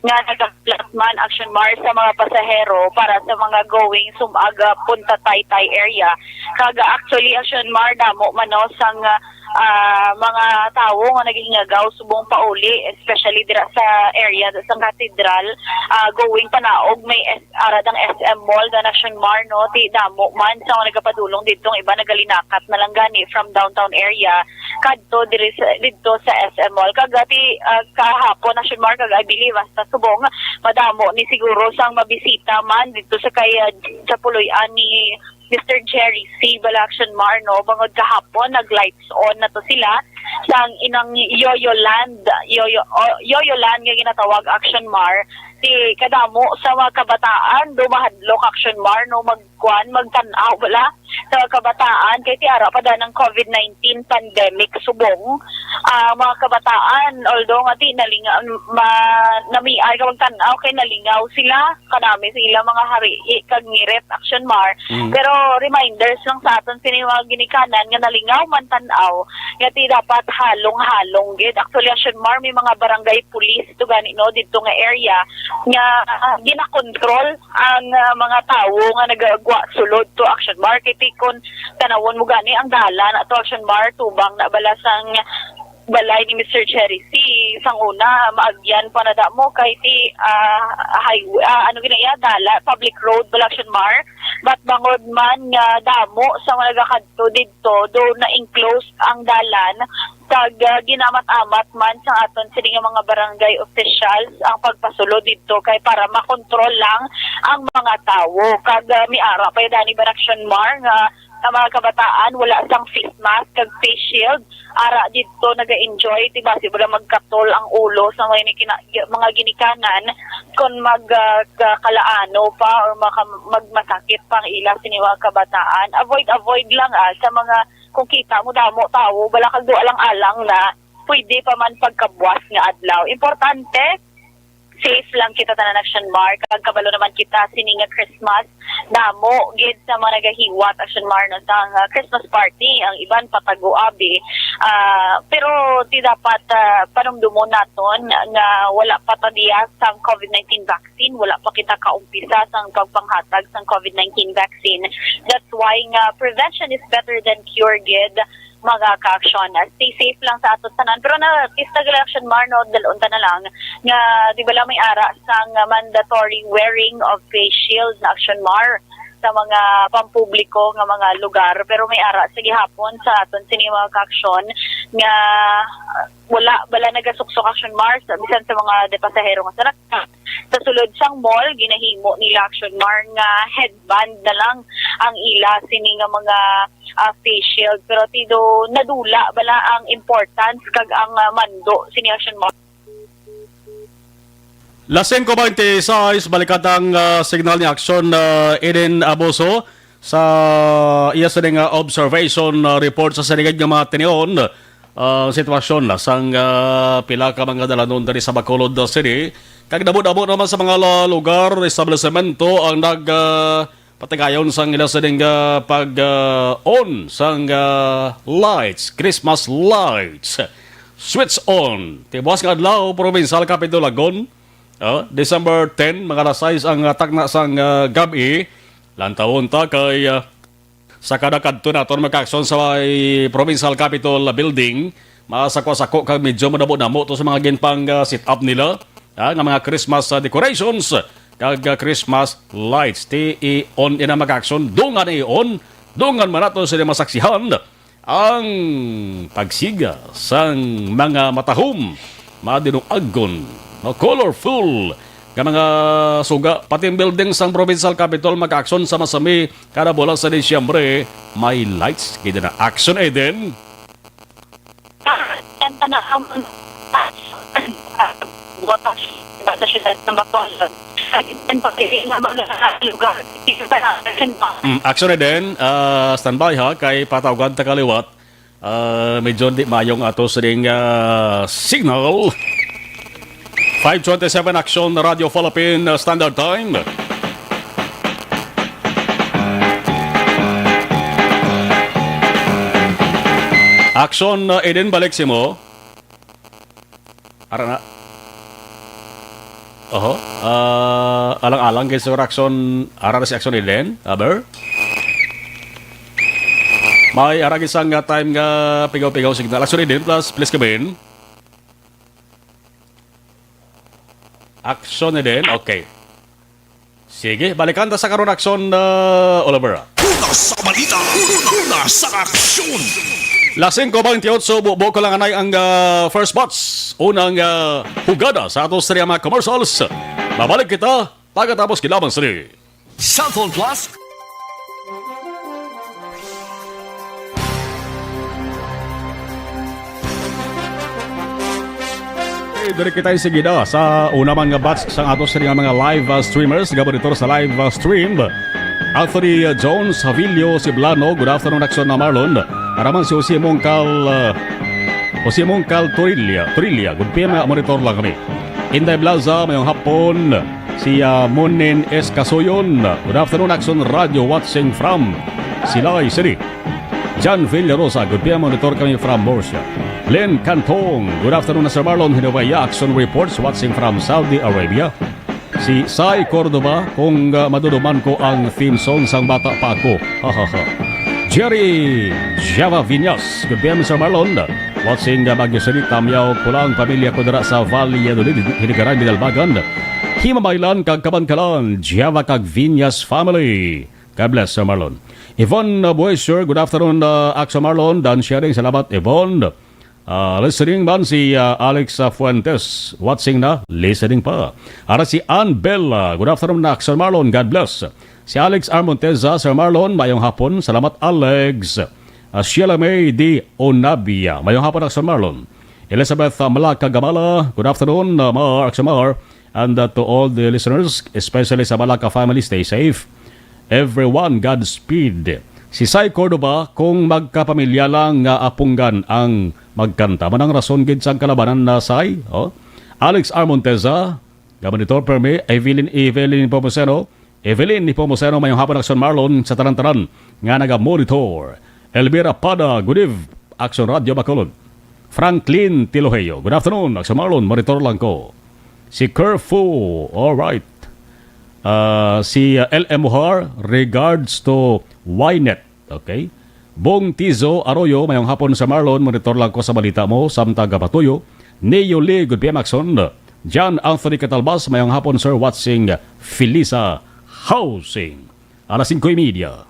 nga nagaplat man, Action Mar, sa mga pasahero para sa mga going sumag, ah, Punta Taytay area. Kag actually, Action Mar, damo man, no, sang, ah, mga tawo nga naghingagaw subong pauli, especially dira sa area sang Cathedral, ah, going panaog may S-, ara dang S M Mall, dan Action Mar, no, ti damo man sa mga nagapadulong didto, ang iba nagalinakat na lang gani from downtown area kadto diri sa, didto sa S M Mall. Kag ati, ah, kahapon, Action Mar, kag I believe hasta subong, madamo ni siguro sang mabisita man didto sa kay, ah, sa puloy-an ni Mister Jerry C. Bala, Action Mar, no? Bangod kahapon, nag-lights on na to sila sang inang Yoyo Land, Yoyo, o, Yoyo Land nga ginatawag, Action Mar. Ti kadamo sa mga kabataan, do mahadlok, Action Mar, no? Magkuan, magtan-aw bala sa mga kabataan kay ti ara pa dan ang COVID nineteen pandemic subong. Ah, mga kabataan, although nga ti nalingaw, ma, namian ka magtan-aw kay nalingaw sila kanami sa ilang mga hari kag ngirit, Action Mar. Mm. Pero reminders lang sa aton sini mga ginikanan nga nalingaw man tan-aw, nga ti dapat halong-halong gid. Actually, Action Mar, may mga barangay police to gani, no, didto nga area nga, ah, ginakontrol ang, ah, mga tawo nga nagagwa sulod to, Action Mar. Kay ti kon tanawon mo gani ang dalan ato, Action Mar, tubang na bala sang balay ni Mister Jerry C. Sang una, maagyan pa na damo kay ti, ah, highway, ah, ano gina iya, dalan, public road bala, Action Mar. But bangod man nga damo sa mga nagakadto didto, do na-enclose ang dalan, kag, ah, ginamat-amat man sa aton sini nga mga barangay officials ang pagpasulod didto kay para makontrol lang ang mga tawo. Kag, ah, may ara pa dani ba, Action Mar, nga, nga mga kabataan wala sang face mask kag face shield, ara didto naga-enjoy, ti basi bala magkatol ang ulo sa mga, inikina-, mga ginikanan kon mag, ah, ka-, kalaano pa or maka-, magmasakit pa ang ila sini mga kabataan. Avoid, avoid lang, ah, sa mga, kung kita mo damo tawo, bala kag do alang-alang na, pwede pa man pagkabuas nga adlaw. Importante, safe lang kita tanan, Action Mar. Kag kabalo naman kita, sini nga Christmas, damo gid sa mga nagahiwat, Action Mar, no, sang, ah, Christmas party. Ang iban patago abi. Ah, pero ti dapat, ah, panumdumon naton nga wala pa ta diya sang COVID nineteen vaccine, wala pa kita kaumpisa sang pagpanghatag sang COVID nineteen vaccine. That's why nga prevention is better than cure gid, mga ka-aksyon. Stay safe lang sa ato tanan. Pero na, pista gid, Action Mar, no, dalon ta na lang nga, di ba lang, may ara sang mandatory wearing of face shield na, Action Mar, sa mga pampubliko nga mga lugar. Pero may ara sa gihapon sa aton sini mga ka-aksyon nga, ah, wala bala nagasuksok, Action Mar, sa, bisan sa mga de pasahero nga sa sa sulod sang mall, ginahimo nila, Action Mar, nga headband na lang ang ila sini nga mga, ah, face shield. Pero ti do nadula bala ang importance kag ang, ah, mando sini, Action Mar. Las singko bente y seis, balikan ta ang, ah, signal ni Action, ah, Eden Abuso sa iya sini nga observation, ah, report sa sini nga mga tinion. Ang sitwasyon na sang, ah, pila ka mga dalanon diri sa Bacolod City. Kag damo-damo naman sa mga la-, lugar, establisemento ang nag, ah, patigayon sang ila sining, ah, pag, ah, on sang, ah, lights, Christmas lights. Switch on. Ti buas nga adlaw, Provincial Capitol Lagon. Ah, December ten, mga alas sais ang, ah, takna sang, ah, gab-i. Lantawon ta kay, ah, sa kada kadto naton magkakson sa may Provincial Capitol Building, masako-sako kag medyo madamo-damo to sa mga ginpang, ah, set up nila, ah, nga mga Christmas, ah, decorations. kag, ah, Christmas lights. Ti i-on ina, mga ka-aksyon. Dungan i-on. Dungan man nato sila masaksihan ang pagsiga sang mga matahom, madinuagon, no, colorful nga mga suga, pati ang building sang Provincial Capitol, mga ka-aksyon, sa masami kada bulan sa Disyembre, may lights. Kita na, Action Eden. Kanta na ang watas sa siyudad ng Bacolod. Ang pagpili ng mga lugar. Mm, Action Eden, ah, standby ha, kay patawgan ta kaliwat. Ah, medyo di mayong ato sining, ah, signal. Five twenty-seven, Action Radio Philippine, uh, Standard Time. Action, uh, Eden, balik si mo. Ara na. Oho. Ah, alang-alang kay Sir Action, ara na si Action Eden. Aber. May ara isang nga time nga pigaw-pigaw signal. Action Eden, plus, please come in. Action na din. Okay. Sige, balikan ta sa karon, Action, uh, Oliver. Una sa balita, una sa aksyon. Las singko bentiocho, bubo ko lang anay ang, uh, first batch. Unang, uh, hugada sa ato sa mga commercials. Mabalik kita pagkatapos kilaban sini. Cellphone Plus. Eh, diri kita sige na sa una man nga batch sang ato sa nga mga live, ah, streamers nga monitor sa live, ah, stream. Anthony, ah, Jones, Javilio Siblano, good afternoon, Action na Marlon. Araman si Jose Mongcal, ah, Jose Mongcal Torilla, Torilla, good P M, ah, monitor lang kami. Inday Blaza, mayong hapon. Si, ah, Monin S. Casuyon, good afternoon, Action Radio, watching from Silay City. John Villarosa, good P M, monitor kami from Murcia. Len Cantong, good afternoon, Sir Marlon Hinawaya, Action Reports, watching from Saudi Arabia. Si Sai Cordova, kung, ah, maduduman ko ang theme song sang bata pa ako. Ha, ha, ha. Jerry Java Viñas, good P M, Sir Marlon. Watching, uh, Baguio City, tamyaw ko lang pamilya ko dira sa Valladolid, Hinigaran, Binalbagan, Himamaylan, kag Kabankalan, Java kag Viñas family. God bless, Sir Marlon. Yvonne, uh, Boyser, good afternoon, uh, Action Marlon. Dan Sharing, salamat, Yvonne. Uh, listening man si, uh, Alex, uh, Fuentes. Watching na, listening pa. Ara si Ann Bella, good afternoon, Action Marlon. God bless. Si Alex Armonteza, Sir Marlon, mayong hapon. Salamat, Alex. Ah, Sheila May D. Onabia, mayong hapon, Action Marlon. Elizabeth, ah, Malaka Gamala, good afternoon, ah, Mar, Action Mar. And, ah, to all the listeners, especially sa Malaka family, stay safe. Everyone, Godspeed. Si Sai Cordova, kung magkapamilya lang nga apunggan ang magkanta, man ang rason gid sang kalabanan na, Sai, oh. Alex Armonteza, nga monitor permi, Evelyn, Evelyn Pomoseno, Evelyn ni Pomoseno, mayong hapon, Action Marlon, sa tanan-tanan nga naga-monitor. Elvira Pada, good eve, Action Radio Bacolod. Franklin Tiloheo, good afternoon, Action Marlon, monitor lang ko. Si Kerfu, all right. Ah, si, ah, L M Muhar, regards to Ynet. Okay. Bong Tizo Arroyo, mayong hapon, Sir Marlon, monitor lang ko sa balita mo, samtang gapatuyo. Neo Lee, good P M, Action. John Anthony Catalbas, mayong hapon, sir, watching Felisa Housing. Alas singko y media.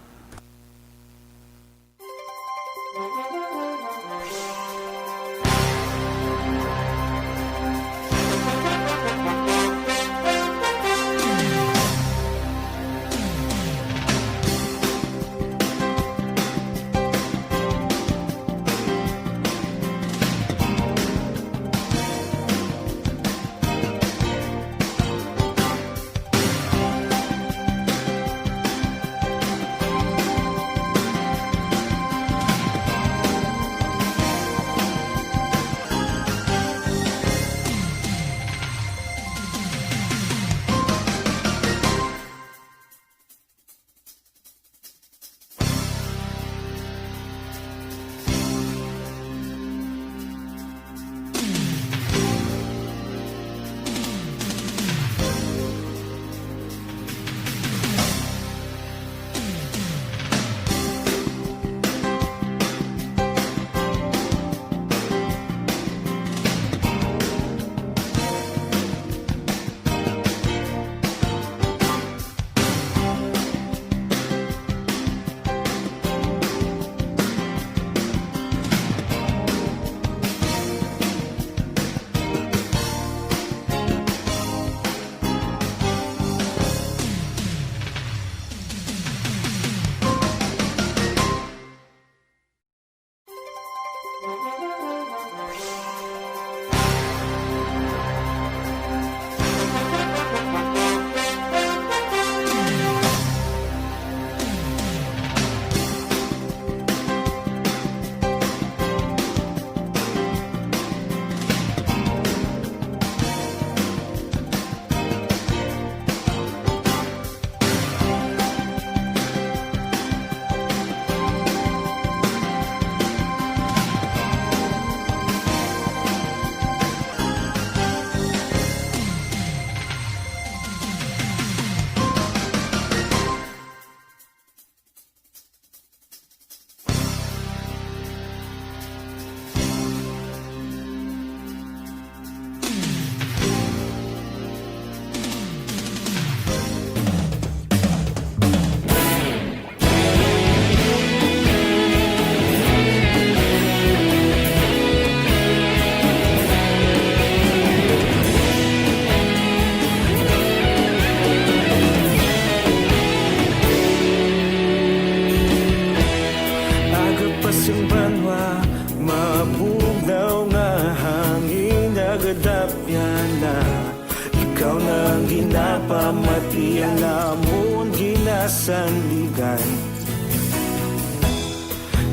Pamati ang amon ginasandigan.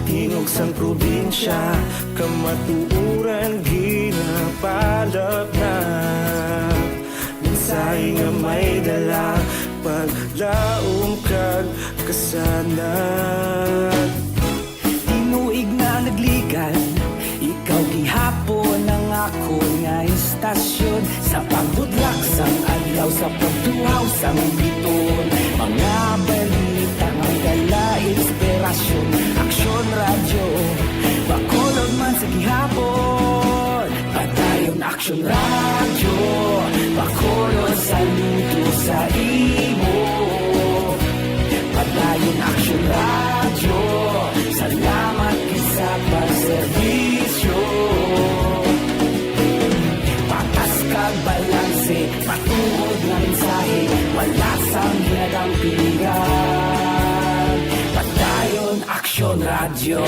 Tingog sang probinsya, kamatuoran ginapalapnag. Mensahe nga may dala, paglaom kag kasanag. Tinuig na nagligan, ikaw gihapon ang akon nga istasyon. Sa pagbudlak sang adlaw, sa pagtuhaw sang bituon, mga balita nga dala inspirasyon. Aksyon Radyo, Bacolod man sa gihapon. Padayon Aksyon Radyo, Bacolod, saludo sa imo. Padayon Aksyon Radyo, salamat gid sa pagserbisyo. Patas kag balanse, matuod nga mensahe, wala sang ginadampigan. Padayon Aksyon Radyo.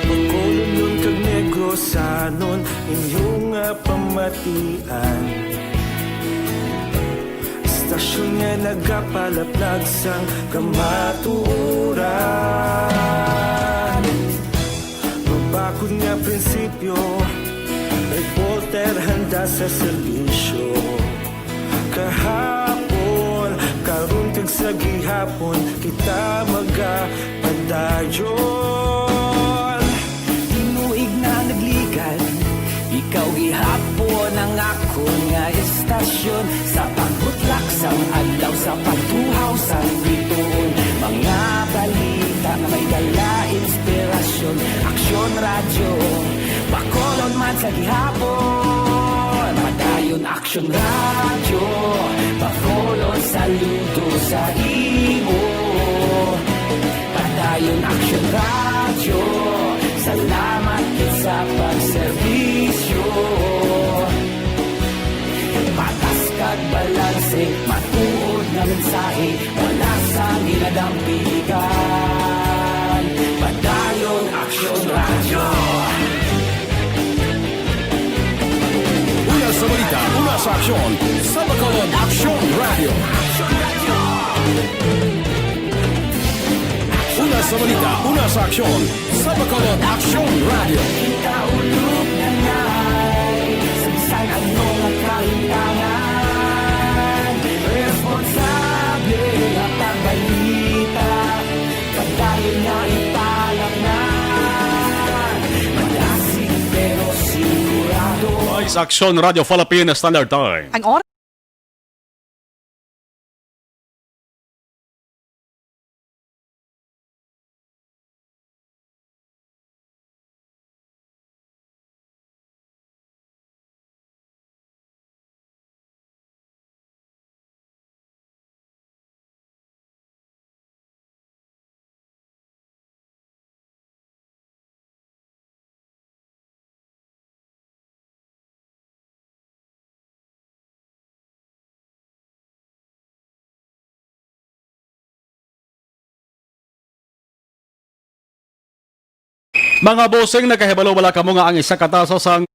Bacolodnon kag Negrosanon, inyo nga pamatian. Istasyon nga nagapalaplag sang kamatuoran. Mabakod nga prinsipyo, reporter handa sa serbisyo. Kahapon, karon kag sa gihapon, kita magapadayon. Tinuig na nagligan, ikaw gihapon ang akon nga istasyon. Sa pagbutlak sang adlaw, sa pagtuhaw sang bituon, mga balita nga may dala inspirasyon. Aksyon Radyo, Bacolod man sa gihapon. Padayon Aksyon Radyo, Bacolod, saludo sa imo. Padayon Aksyon Radyo, salamat gid sa pagserbisyo. Patas kag balanse, matuod nga mensahe, wala sang ginadampigan. Padayon Aksyon Radyo. Una sa balita, una sa aksyon, sa Bacolod Aksyon Radyo. Una sa balita, una sa aksyon, sa Bacolod Aksyon Radyo. Kita ulog na ngay, sa bisan ano nga kahintangan, responsable nga pagbalita, padayon nga ipalapnan, madasig pero sigurado. Ay, sa Aksyon Radyo Philippine Standard Time. Ang oras. Mga bossing, nakahibalo bala kamo nga ang isa ka taso sang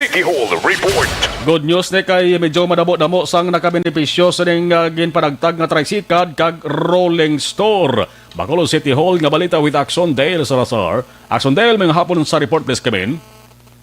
City Hall Report. Good news ni kay medyo madamo-damo sang nakabenepisyo sining, ah, ginpanagtag nga tricycad kag rolling store. Bacolod City Hall nga balita with Action Dale Salazar. Action Dale, may hapon sa report, please, Kevin.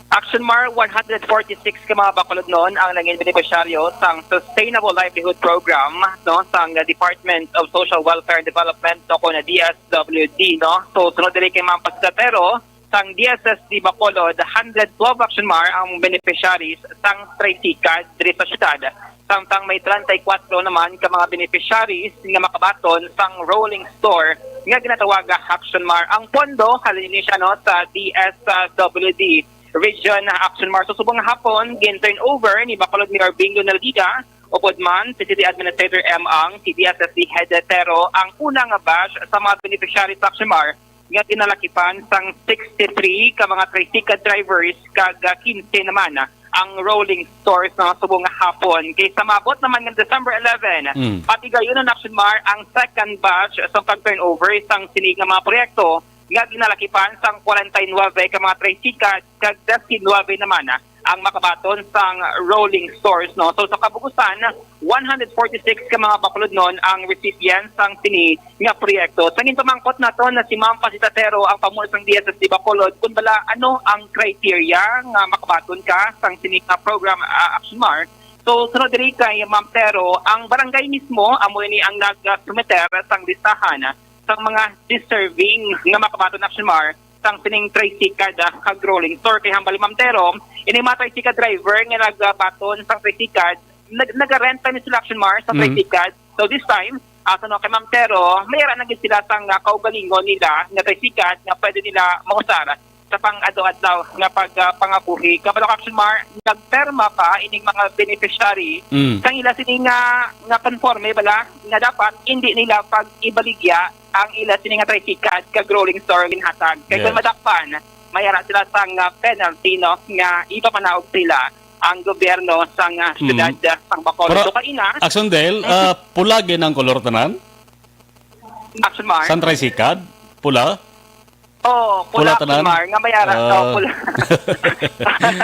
Action Mar, one hundred forty-six ka mga Bacolodnon ang nangin benepisyaryo sang Sustainable Livelihood Program, no, sang Department of Social Welfare and Development o kon D S W D, no. So, sunod diri kay Ma'am Pasita Pero, sang D S S D Bacolod, hundred twelve, Action Mar, ang beneficiaries sang tricycad diri sa syudad. Samtang may treinta y cuatro naman ka mga beneficiaries nga makabaton sang rolling store nga ginatawaga, Action Mar. Ang pondo halin ini siya, no, sa D S W D region, Action Mar. So, subong nga hapon, gin-turn over ni Bacolod Mayor Bingo Naldiga, upod man si City Administrator M Ang, si D S S D Head Tero, ang una nga batch sa mga beneficiaries, Action Mar, nga ginalakipan sang sixty-three ka mga tricycle drivers kag, ah, quince naman, ah, ang rolling stores nga subong nga hapon. Kay sa maabot naman nga December eleven, Mm. patigayunon, Action Mar, ang second batch sa pag-turnover sang sini nga mga proyekto nga ginalakipan sang forty-nine ka mga tricycle kag diecinuebe naman, ah, ang makabaton sang rolling stores, no? So, sa kabugusan, one hundred forty-six ka mga Bacolodnon ang recipients sang sini nga proyekto. Sa ginpamangkot naton na si Ma'am Pasita Tero, ang pamuno sang D S S D Bacolod, kung bala ano ang criteria nga makabaton ka sang sini nga program, ah, Action Mar. So, sunod diri kay Ma'am Tero, ang barangay mismo amo ini ang nag-sumiter sang listahan sang mga deserving nga makabaton, Action Mar, sang sining tricycle, ah, kag rolling store. Kay hambal ni Ma'am Tero, ini mga tricycle driver nga nagabaton sang tricycle, nag nagarenta ni sila, Action Mar, sa Mm. tricycle. So this time, ah, sa no kay Ma'am Tero, may ara na gid sila sang, ah, kaugalingon nila nga tricycle nga pwede nila mausar sa pang-adlaw-adlaw nga pag, ah, pangabuhi. Kabalo ka, Action Mar, nagperma pa ining mga beneficiary Mm. sang ila sini nga, nga konforme bala nga dapat hindi nila pag-ibaligya ang ila sini nga tricycle kag rolling store ginhatag. Kay kung Yes. madakpan, may ara sila sang, ah, penalty, no, nga ipapanaog sila ang gobyerno sang, ah, Mm. syudad, ah, sang Bacolod. Pero, So, kaina, Action Del, ah, pula gid ang kolor tanan? Action Mar? Sang tricycle? Pula? Oh, Pula pula, tanan? Action Mar, nga may ara. Ah. Oh, pula.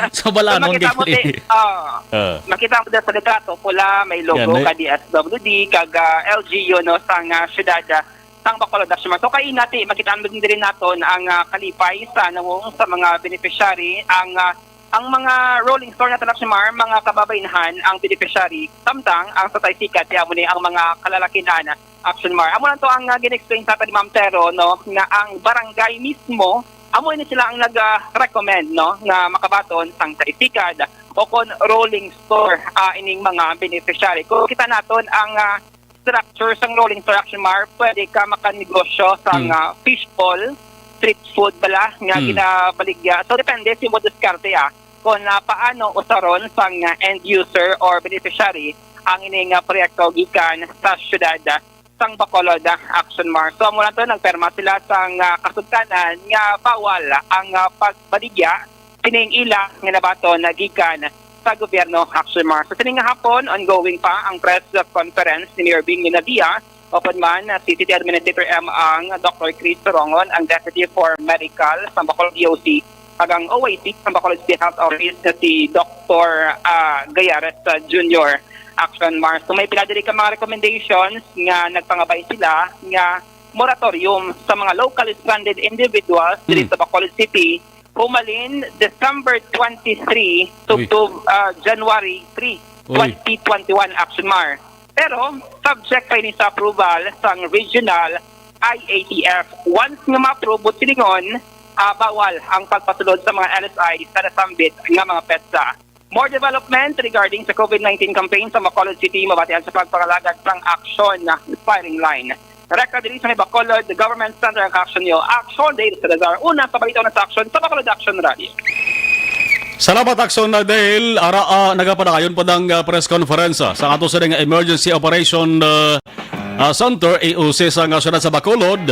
So, bala So, anong makita mo gini? di-, oh, Ah. makita mo dito sa litrato, pula, may logo Yan, eh. ka D S W D, kag, ah, L G U, no, sang, ah, syudad, ah, sang Bacolod, Action Mar. So, kaina ti, makita mo din diri naton ang, ah, kalipay sa nawong sa mga beneficiary, ang, ah, ang mga rolling store naton, Action Mar, mga kababaynhan ang beneficiary, samtang ang sa tricycle, ti amo ni ang mga kalalakinan, Action Mar. Amo lang to ang, ah, gin-explain sa aton ni Ma'am Tero, no, nga ang barangay mismo, amo ini sila ang nag, ah, recommend, no, nga makabaton sang tricycle o kon rolling store, ah, ining mga beneficiary. Kung kita naton ang, ah, structure sang rolling store, Action Mar, pwede ka makanegosyo sang, Mm. ah, fishball, street food bala nga Mm. ginabaligya. So, depende sa imo diskarte, ah, kung, ah, paano usaron sang, ah, end user or beneficiary ang ini nga proyekto gikan sa syudad, ah, sang Bacolod, ah, Action Mar. So, amo lang to, nagperma sila sang, ah, kasugtanan nga bawal ang, ah, pagbaligya sining ila nga nabaton na gikan sa gobyerno, Action Mar. Sa sining nga hapon, ongoing pa ang press conference ni Mayor Bing Nadia, upod man, ah, si City Administrator M ang Doctor Chris Sorongon, ang Deputy for Medical sa Bacolod D O C, kag ang O I C sa Bacolod City Health Office na si Doctor, ah, Gayares, ah, Junior, Action Mar. So, may pila diri ka mga recommendations nga nagpangabay sila nga moratorium sa mga locally stranded individuals diri Hmm. sa Bacolod City, humalin December twenty-three to, Uy. to, ah, January three, Uy. twenty twenty-one, Action Mar. Pero subject pa ini sa approval sang regional I A T F. Once nga ma-approve, buot silingon, ah, bawal ang pagpasulod sa mga L S I sa nasambit nga mga petsa. More development regarding sa COVID nineteen campaign sa Bacolod City, mabatian sa pagpangalagad sang aksyon na firing line. Rekta diri sa may Bacolod Government Center ang kaaksyon niyo, Action Dale Salazar. Una sa balita, una sa aksyon sa Bacolod Action Radio. Salamat, Action Dale. Ara, ah, nagapadayon pa ang, ah, press conference, ah, sa ato sa nga emergency operation, ah, ah, center, E O C, sa nga syudad sa Bacolod.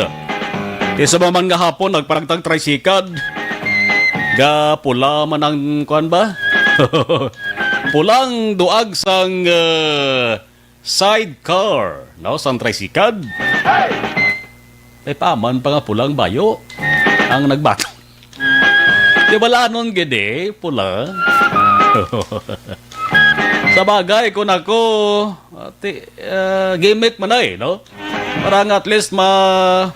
Ti sa man nga hapon, nagparagtang tricycle. Ga pula man ang, kuan ba? Pulang duag sang, ah, sidecar, no? Sang tricycle. Ay, paman pa nga pulang bayo ang nagbato. Di balanon gid eh, pula. Sa bagay, kung ako, ati, ah, gimmick man ay, no? Para nga at least ma-,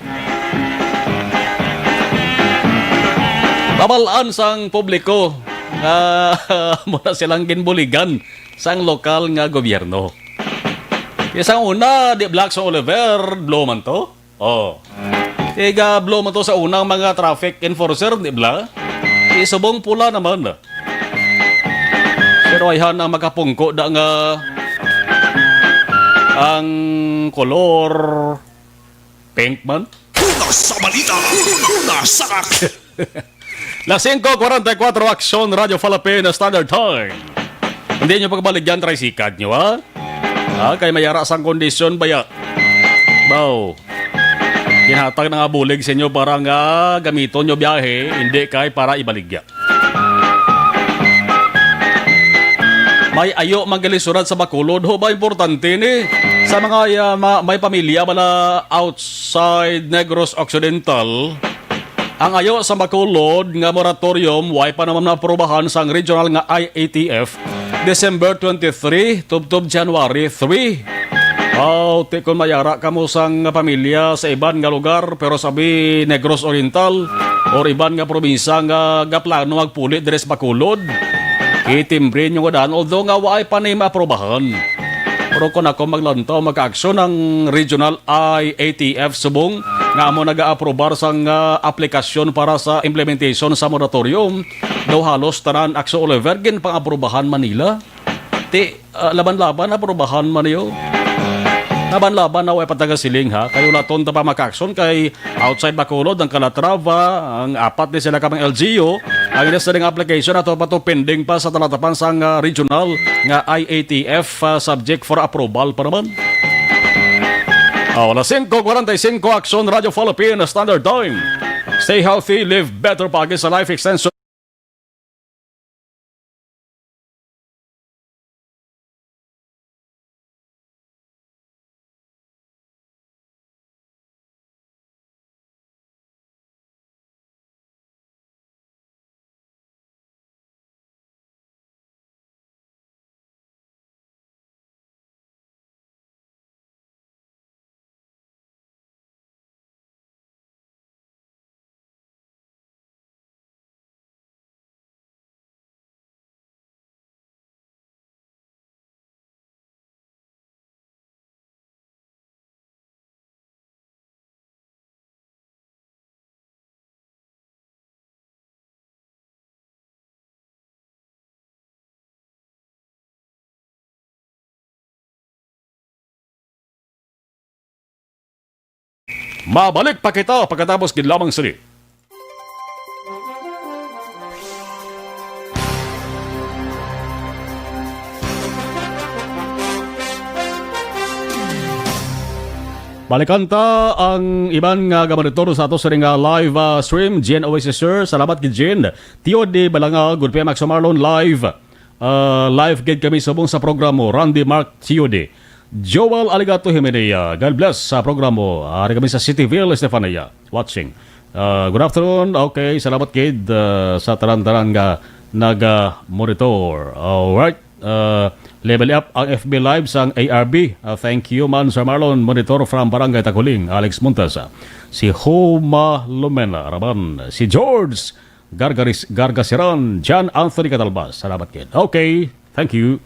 mabal-an sang publiko nga muna silang ginbuligan sang lokal nga gobyerno. Kaya sang una, di black sa Oliver, blue man to. Oh. Tiga blue man to sa unang mga traffic enforcer, di ba? Isubong pula naman. Pero ayhan ang makapungko da nga ang kolor pink man. Una sa balita, una sa action. Las singko kuwarenta y kuwatro, Aksyon Radyo Philippine Standard Time. Hindi nyo pagbaligyan tricycle nyo, ha? Ha? Kay mayara sang kondisyon baya. Baw. Ginhatag na nga bulig sa inyo para nga gamiton nyo biyahe, hindi kay para ibaligya. May ayo man gali surat sa Bacolod, ho ba importante ni? Sa mga, ah, ma-, may pamilya bala outside Negros Occidental, ang ayo sa Bacolod nga moratorium, way pa naman naaprubahan sang regional nga I A T F, December twenty-three, tubtob January three. Aw, ti kon mayara kamo sang pamilya sa iban nga lugar, pero sabi Negros Oriental or iban nga probinsya nga gaplano magpuli diri sa Bacolod, itimbre nyo nga daan, although nga waay pa ni maaprobahan. Pero kung ako maglantaw, magkaaksyon ang Regional I A T F subong nga amo nag-aaprobar sang, ah, aplikasyon para sa implementation sa moratorium, daw halos tanan, Akso Oliver, ginpang-aprobahan man nila. Ti, ah, laban-laban, aprobahan man niyo. Laban-laban na way patagasiling, ha? Kayo laton ta pa makaaksyon kay outside Bacolod, ang Calatrava, ang apat ni sila ka mga L G U, ang ila sa nga application ato pa to pending pa sa talatapan sang, ah, regional nga I A T F, ah, subject for approval pa naman. Oh, alas singko kuwarenta y singko, Aksyon Radyo Philippine Standard Time. Stay healthy, live better, pagi sa life extension. Mabalik pa kita pagkatapos gid lamang sini. Balikan ta ang iban nga gamonitor sa ato sining, ah, live, ah, stream. Jen Oasis, sir. Salamat kay Jen. Tio de Balanga, good P M, Max Marlon, live. Ah, live gid kami subong sa programa. Randy Mark Tio de. Joel Aligato Jimenea, God bless sa programa. Ari kami sa Cityville, Estefania. Watching. Ah, good afternoon. Okay, salamat kid, ah, sa tanan-tanan nga naga-monitor. Alright. Ah, level up ang F B Live sang A R B. Ah, thank you man, Sir Marlon. Monitor from Barangay Taguling, Alex Montes. Ah, si Homa Lumena Raban. Si George Gargaris-, Gargasiran. John Anthony Catalbas. Salamat kid. Okay. Thank you.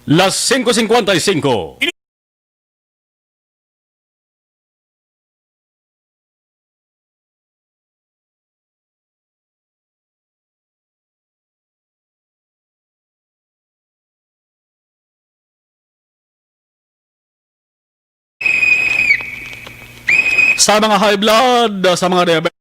Las singko singkwenta y singko. Sa mga high blood, sa mga diabetes,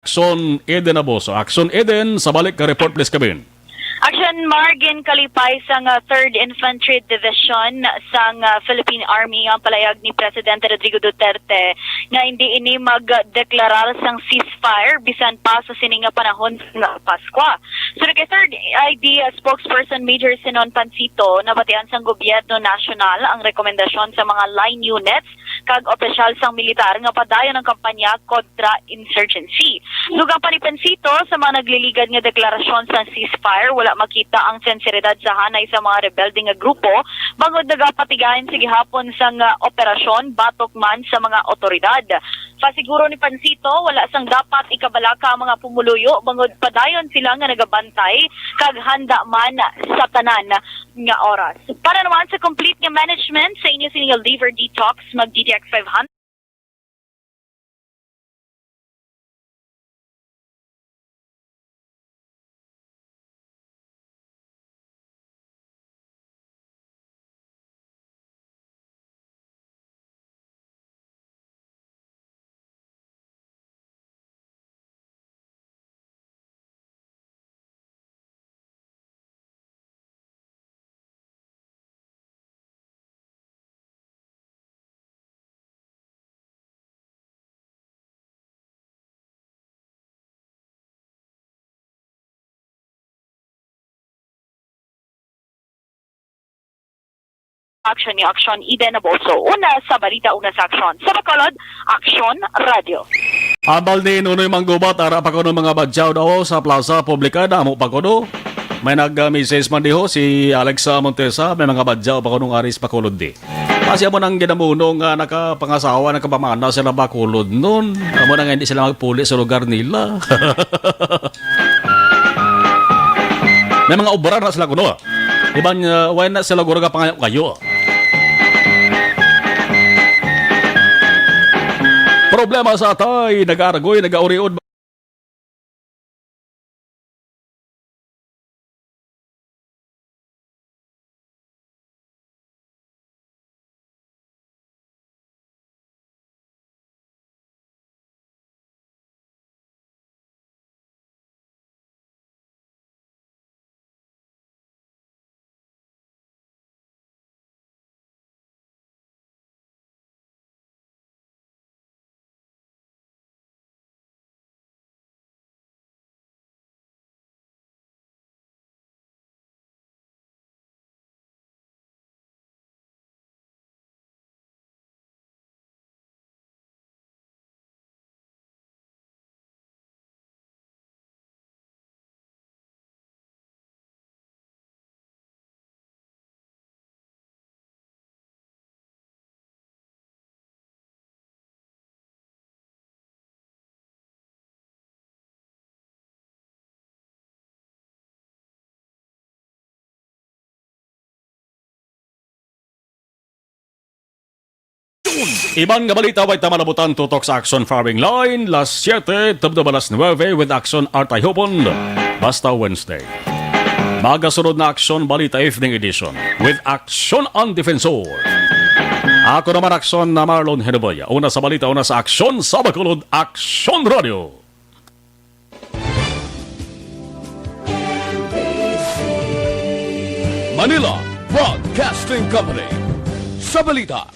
Action Eden Abuso. Action Eden, sa balik ka report, please, Kevin. Action Mar, ginkalipay sang, ah, Third Infantry Division sang, ah, Philippine Army ang palayag ni Presidente Rodrigo Duterte nga hindi ini magdeklarar sang ceasefire bisan pa sa sini nga panahon nga Paskwa. Sunod kay Third I D spokesperson Major Sinon Pancito, nabatian sang gobyerno nasyonal ang rekomendasyon sa mga line units kag opisyal sang militar nga padayon ang kampanya kontra insurgency. Dugang pa ni Pancito, sa mga nagliligad nga deklarasyon sang ceasefire, wala makita ang sinseridad sa hanay sa mga rebelde nga grupo, bangod nagapatigayon sa gihapon sang, ah, operasyon batok man sa mga otoridad. Pasiguro ni Pancito, wala sang dapat ikabalaka ang mga pumuluyo, bangod padayon sila nga nagabantay kag handa man sa tanan nga oras. Para naman sa complete nga management sa inyo sini nga liver detox, mag D T X five hundred. Action ni Action Eden Abolso. Una sa balita, una sa aksyon. Sa Bacolod, Action Radio. Ambal ni Nonoy Manggubat, ara pa kuno mga badyaw daw sa Plaza Publica, damo pa kuno. May nag-message man diho si Alexa Montesa, may mga badyaw pa kuno nga ari sa Bacolod di. Kasi amo nang ginamuno nga nakapangasawa, nakapamana sila Bacolod nun. Amo na nga hindi sila magpuli sa lugar nila. May mga obra na sila kuno. Iban, uh, why na sila guro ka pangayo kayo? Problema sa atay, nag-aaragoy, nag-auriod. Iban nga balita, way ta malabutan tutok sa Action Firing Line, las siete tubtob alas nuebe with Action Art Ihupon, basta Wednesday. Magasunod na Action Balita Evening Edition with Action ang Defensor. Ako naman, Action na Marlon Henoboya. Una sa balita, una sa Action sa Bacolod, Action Radio. Manila Broadcasting Company. Sa balita,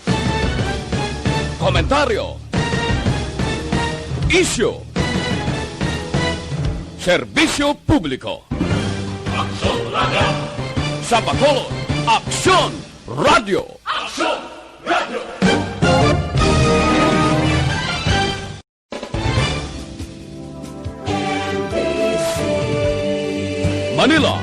komentaryo, isyu, serbisyo publiko. Aksyon Sa Bacolod, Aksyon! Radyo! Aksyon!